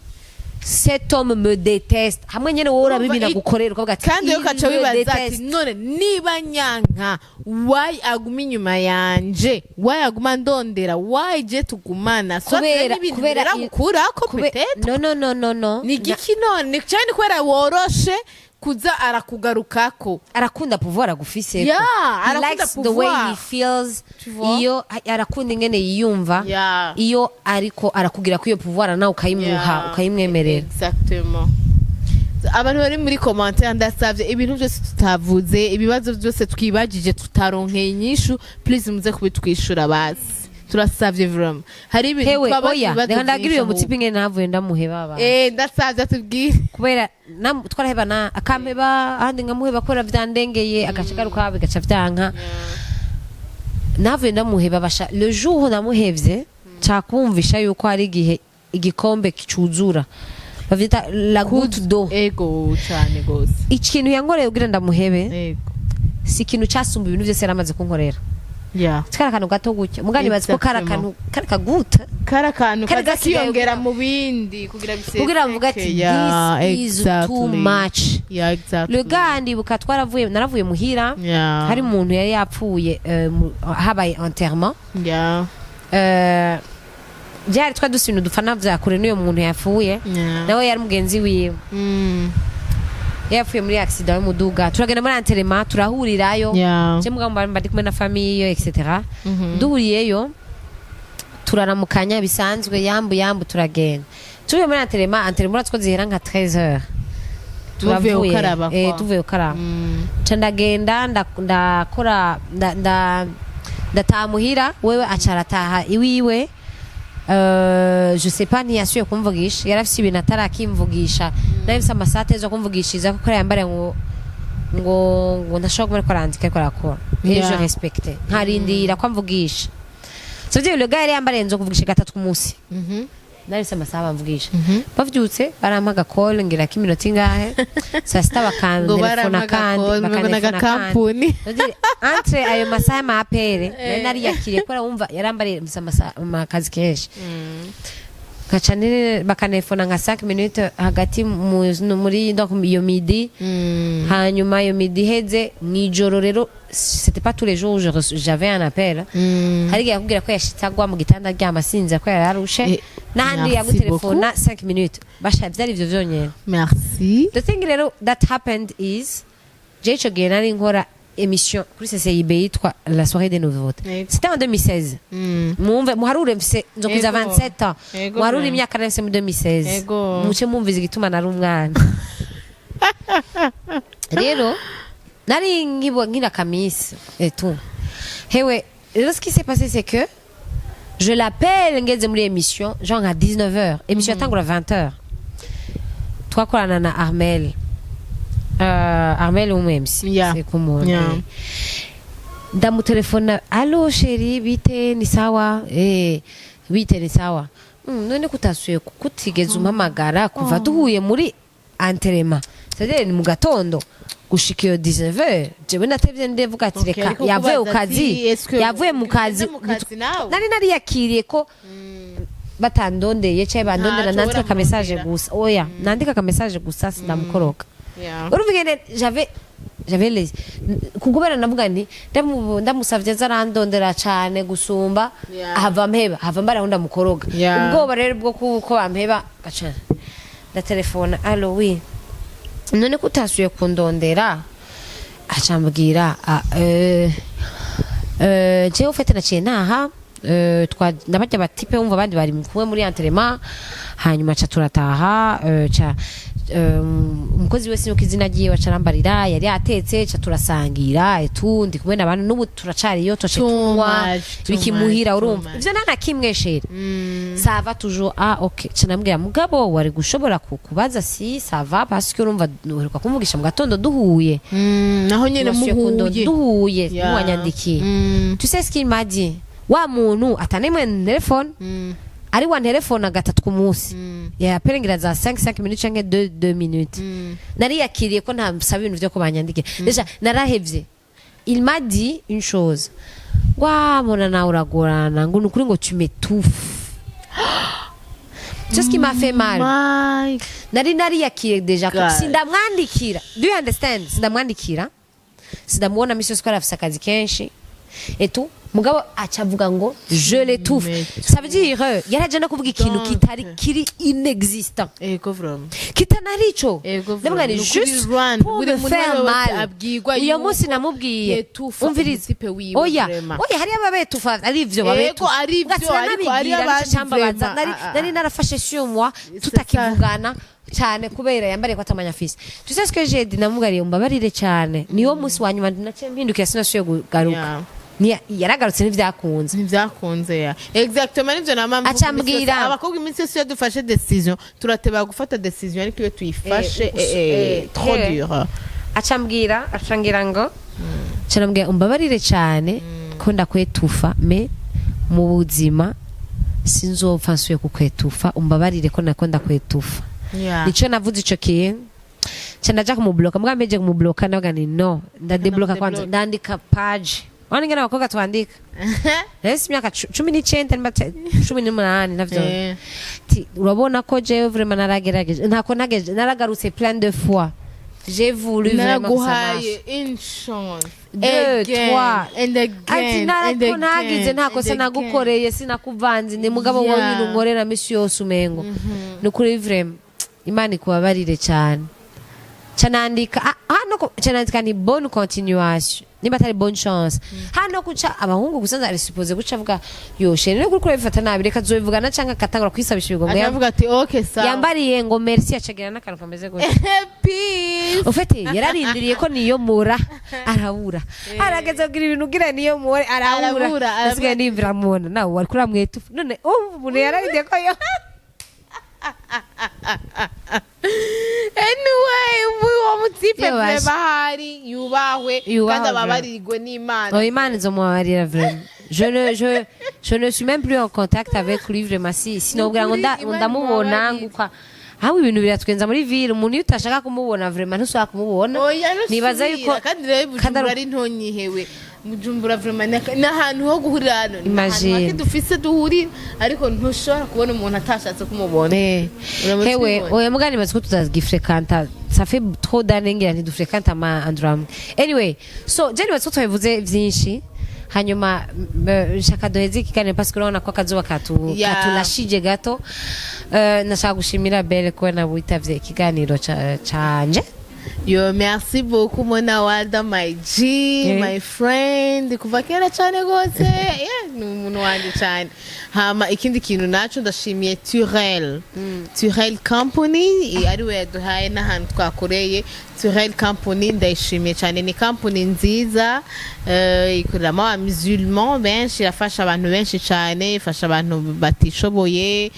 cet homme me déteste." Hamwe nyene wowe urabibina gukorera, ukavuga ati: Kandi rero "Il ukaca me wibaza ati: déteste." "None niba nyanka, why aguma inyuma yanje? Why aguma ndondera? Why je tugumana?" Soit n'ibintu Kubera biragukurako peut-être. No, no, no, no, no. Ni igiki none? Cyane kubera woroshe kuza arakugarukako. Arakunda pouvoir agufise. Yeah, He arakunda likes the way pouvoir. he feels. Tu vois? Iyo arakunda ingene yiyumva iyo ariko arakugira ko iyo pouvoir nawe ukayimuha, ukayimwemerera. Exactement. Abantu bari muri commentaire, ndasavye, ibintu byose tutavuze, ibibazo byose twibagije tutaronkeye inyishu, please muze kubitwishura basi. Turasavye vraiment, hari ibintu Hewe, twabaza, oya, ibibazo reka ndagira byinshi uyo mutipe ahubwo. ingene navuye ndamuheba ba. Ndasavye atubwire. Kubera twarahebana, akampeba, ahandi nkamuheba kubera vyandengeye, agaca garuka, bigaca vyanka. Navuye ndamuheba basha. Le jour namuhevye, cakumvisha yuko hari igihe igikombe kicuzura, bavyita la goutte d'eau. Ego cyane gose. Ikintu yankoreye kugira ndamuhebe, Ego. si ikintu cyasumba ibintu byose yaramaze kunkorera. Kari akantu gato gutya, mugani bazi ko kari akantu kari kaguta. Kari akantu Kari kaza gasigaye kiyongera mu bindi kugira biseseke. Kugira mvuga ati this is too much. Le gars, ndibuka twaravuye, naravuye muhira, hari umuntu yari yapfuye, habaye enterrement. Byari twari dufise ibintu dupfana vya kure n'uyo muntu yapfuye. Nawe yari mugenzi wiwe. Yapfuye muri accident y'umuduga, turagenda muri enterrement, turahurirayo. Je mugabo mba ndi kumwe na famille, etc. Duhuriyeyo turaramukanya bisanzwe, yambu yambu, turagenda. Tuvuye muri enterrement, enterrement uratwo zihera nka 13 heures. Tuvuye gukaraba eh kwa. Tuvuye gukaraba, nca ndagenda, ndakora, ndataha muhira, wewe aca arataha iwiwe. Je sais pas, ntiyasubiye kumvugisha, yari afise ibintu atarakimvugisha, nari mfise amasaha ateza kumvugishiriza kuko yambariye ngo ndashobora kuba ariko arandika, ariko arakora. Et je respecte, nkarindira ko amvugisha. Ça veut dire le gars yari yambariye nzo kuvugisha gatatu ku munsi. Nari mfise amasaha bamvugisha, bavyutse barampa agacall, ngira ko iminota ingahe, saa sita ngo bakantelefona kandi barampa agacall, ngo bakantelefona kandi. n'agakampuni. C'est-à-dire, entre ayo masaha y'amaappels nari nariyakiriye kubera wumva yarambariye mfise amasaha akazi kenshi, nkaca bakantelefona nka 5 minutes hagati muri donc iyo midi. Hanyuma iyo midi iheze, mw'ijoro rero, c'était pas tous les jours où j'avais un appel. Hari igihe yakubwira ko yashitse agwa mu gitanda, aryama asinzira ko yari arushe. N'ahandi Merci. Yagutelefona 5 minutes, basha vyari ivyo vyonyene. Merci. The thing rero that happened is, je ico gihe nari nkora émission kuri CCIB yitwa La Soirée des Nouveautés. C'était en 2016. Mwumve, muharure, mfise nzokwiza 27 ans. Muharure imyaka nari mfise muri 2016. Muce mwumviza igituma nari umwana. Rero nari nkira kamisi et tout. Hewe rero, ce qui s'est passé, c'est que je l'appelle ngeze muri émission, genre à 19h, émission yatangura 20h. Twakorana na Armel, Armel umu MC. C'est kumubona. Ndamutelefona: "Allo chéri, bite? Ni sawa?" "Eh, bite? Ni sawa." None kutasuye, kutigeze umpamagara kuva duhuye muri enterrement, c'est-à-dire ni mu gatondo gushika iyo 19h? Jewe natevye, ndevuga ati reka Ariko yavuye ku kubaza kazi, ati, est-ce que yavuye mu kazi. ugeze mu kazi nawe? Nari nariyakiriye ko batandondeye cyangwa bandondera, Ntaco nandika aka message uramurondera. gusa. Oya, nandika aka message gusa, sindamukoroka. Urumva ingene j'avais les kugubera, navuga nti ndamusavye aza arandondera cane gusumba hava mpeba, hava mbara aho ndamukoroga. Ubwoba rero bwo kuko bampeba, gaca ndatelefona: "Allo, oui, none ko utasuye kundondera?" Acambwira: "Ah, jewe ufite naciye ntaha, ndabarya batype, wumva abandi bari kumwe muri enterrement, hanyuma ca turataha, ca umukozi wese nuko izina ryiwe acarambarira, yari atetse, ca turasangira etu ndi kumwe n'abantu, n'ubu turacariyo, turaca Too tunywa much, too bikimuhira." much, too Urumva much. ivyo nta na kimwe, chéri, ça va toujours. "Ah ok." Ca namubwira: "Mugabo wari gushobora kubaza si ça va, parce que urumva uheruka kumvugisha mu gatondo duhuye." Naho nyene Wasuye muhuye. Duhuye, ntiwanyandikiye. Tu sais ce qu'il m'a dit? Wa muntu atanemwe telefone, ari wa telefone gatatu ku munsi, yaperengira za 5 5 minutes canke 2 2 minutes. Nariyakiriye ko nta ibintu vyo ko banyandikira, déjà narahevye. Il m'a dit une chose: "Wabona nawe uragorana," ngo nukuri ngo "tu m'étouffes." C'est ce qui m'a fait mal. My Nari nariyakiriye déjà ko God. sindamwandikira, do you understand? Sindamwandikira, sindamubona misi yose ko arafise akazi kenshi et tout. Mugabo aca avuga ngo je l'étouffe. M'étouffe. Ça veut dire yaraje no kuvuga ikintu Donc. kitari kiri inexistant, Ego vraiment. kitanari ico. Ego Ndavuga ni vraiment. Nukuri juste Rwanda, pour buri me muntu faire wese mal. abwirwa Uyo yuko munsi namubwiye yetufa umviriza. umutype wiwe, Oya, vraiment. oya, hariyo ababetufa ari ivyo Ego, babetufa. ari ivyo, Ugasanga ariko hariyo nabibwira, nico abandi cambabaza. vraiment, Nari ah, ah, nari ah. narafashe sur moi C'est tutakivugana cyane kubera yambariye ko atamanya afise. Tu sais ce que j'ai dit? Namugariye: "Umbabarire cyane." Niwo munsi wa nyuma naciye mpindukira, sinasubiye kugaruka. Yaragarutse, ntibyakunze. Ntibyakunze, ya, exactement, nivyo nama mvuga Aca iminsi yose. ambwira. Abakobwa iminsi yose iyo dufashe décision turateba gufata décision, ariko iyo tuyifashe trop dur. Acambwira, acangira ngo canambwira: "Umbabarire cyane ko ndakwetufa, mais mu buzima sinzopfa nsuye kukwetufa, umbabarire ko nako ndakwetufa." Nico navuze ico kintu, ca ndaja kumubloka. Mbwa mpeje kumubloka, ndavuga ni no ndadebloka kwanza. Ndamudebloka. Ndandika page. Urabona ingene abakobwa twandika. Nahise imyaka 19 nimba 18 navyo. Ti, urabona ko jewe vraiment naragerageje, ntako nageje, naragarutse plein de fois, j'ai voulu vraiment que ça marche. Naraguhaye une chance. Deux, Again, trois. and Ati again, and narako nagize again, ntako and se again. nagukoreye, sinakuvanze, ndi mugabo wowe ibintu nkorera misi yose umengo ni ukuri. Vraiment Imana ikubabarire cyane. Canandika hano canandika ni bonne continuation, nimba atari bonne chance. Hano guca abahungu gusa ari supposé guca avuga: "Yo chérie, no kuri bifata nabi, reka tuzobivugana," canke akatangura kwisabisha ibigomwe. Akavuga ati: "Okay, sawa." Yambariye ngo merci, acagira n'akantu kameze gutya. Peace. Ufite yararindiriye ko niyo mura arabura, arageze kugira ibintu ugira niyo mure arabura. Arabura, arabura. Nasigaye nimvira mubona nawe wari kuramweta. None umva umuntu yararindiriye ko yo Anyway, ubu uwo mutipe Iyo basha. vraiment ahari yubahwe. Yubahwe kandi vraiment. Ababarirwe n'Imana. Oh, Imana izomubabarira vraiment. Je ne suis même plus en contact avec lui vraiment, si sinobwira ngo Imana ndamubona imubabarire. Ngukwa aho ibintu biratwenza muri ville, umuntu iyo utashaka kumubona vraiment ntusubira kumubona. Oya. Nibaza yuko Ntusubira. Kandi rero kandi Bujumbura ari ntonyihewe. Bujumbura vraiment ni ahantu ho guhurira hano, ni ahantu Imagine. hake dufise duhurira, ariko ntushobora kubona umuntu atashatse kumubona. Uramutse Hewe ubibona. Oya, mugani bazi ko tutagifrekanta, ça fait trop d'années ngira ntidufrekanta ama endroit amwe. Anyway, so je nibaza ko twabivuze vyinshi. Hanyuma nshaka duheze ikiganiro parce que urabona ko akazuba katulashije gato. Nashaka gushimira Belle kuba nawe witavye ikiganiro canje. Yo, merci beaucoup, Mona Walda, my G, my friend kuva kera cyane rwose. Yeah, ni umuntu wanjye cyane. Hama ikindi kintu naco, ndashimiye Turel Company, ariwe yaduhaye n'ahantu twakoreye. Turel Company ndayishimiye cyane, ni company nziza, ikoreramo aba musulman benshi, irafasha abantu benshi cyane, ifasha abantu batishoboye,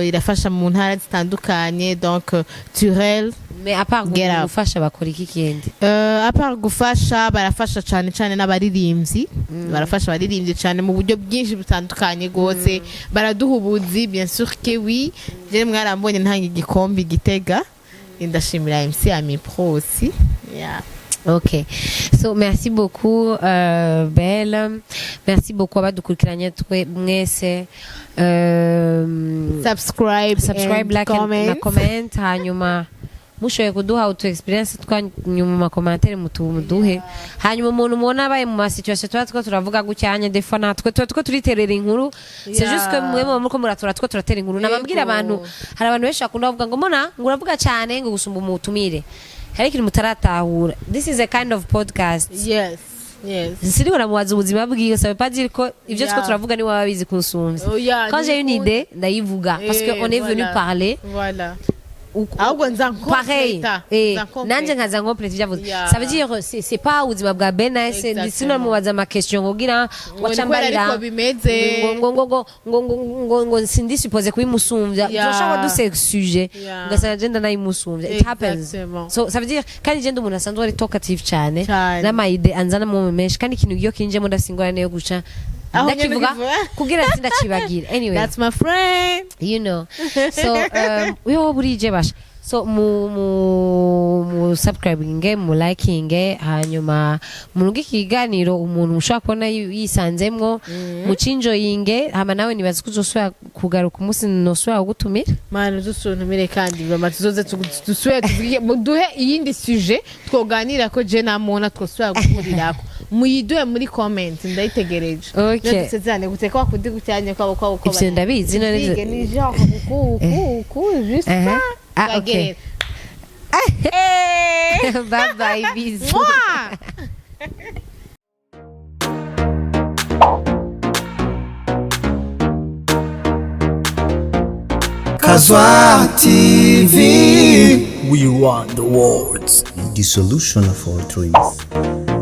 irafasha mu ntara zitandukanye. Donc Turel Mais à part Get up. gufasha, bakora iki kindi? À part gufasha, barafasha cyane cyane n'abaririmbyi, barafasha abaririmbyi cyane mu buryo bwinshi butandukanye rwose. Baraduha ubuzi, bien sûr que oui. Je mwarambonye ntanga igikombe i Gitega, ndashimira MC Ami Pro aussi, yeah. Ok, so merci beaucoup Belle, merci beaucoup abadukurikiranye twe mwese. Subscribe, subscribe, and like and comment. Na comment. Hanyuma mushoboye kuduha utu experience twanyu mu ma commentaires, muduhe. Hanyuma umuntu mubona abaye mu ma situation tuba two turavuga gucyanye, des fois natwe tuba two turiterera inkuru, c'est juste que mwe muba muriko muratura, two turatera inkuru. Nababwira abantu, hari abantu benshi bakunda bavuga ngo mona ngo uravuga cyane ngo gusumba umutumire. Hari ikintu mutaratahura: this is a kind of podcast. Siniko namubaza ubuzima bwiwe, ça veut pas dire ko ivyo two turavuga ni waba bizi kunsumvya. Oh, yeah, Quand j'ai une ni idée, ndayivuga parce que on est venu parler. Voilà, ahubwo nza Pareil. nkompleta. Eh, Nza nkompleta. nanje nkaza nkompleta ivyo avuze. Ça veut dire c'est pas ubuzima bwa Bena ese. Exactement. Sinamubaza ama question ngo gira Ngo ni kubera wacambarira ariko bimeze. ngo sindi supposé kubimusumvya. Turashobora duse sujet, ugasanga je ndanayimusumvya. It happens. So ça veut dire kandi je ndi umuntu asanzwe ari talkative cyane Cyane. n'ama idées anzana mu menshi, kandi ikintu iyo kinjemo ndasingorane yo guca Aho nyene ndakivuga ukivuga. Kugira sindacibagira. Anyway, That's my friend. So uyo burije basha, so mu subscribinge, mu likinge, hanyuma muruge ikiganiro umuntu ushobora kubona yisanzemwo, mucinjoyinge. Hama nawe nibaza ko uzosubira kugaruka umunsi nosubira kugutumira. Mana, uzusuntumire kandi vraiment tuzoze dusubire tuvuge, muduhe iyindi sujet twoganira ko je namona twosubira guhurirako. Muyiduhe muri comment, ndayitegereje. Okay. Iyo dusezerane guteka wakundi gutyanye kwabo kwabo. Ivyo ndabizi, none none ni genre uku uku uku juste. Uh-huh. Ah, okay. Okay. Bye bye, bisous. Mwah! Kazwa TV. We run the world. The solution of all dreams.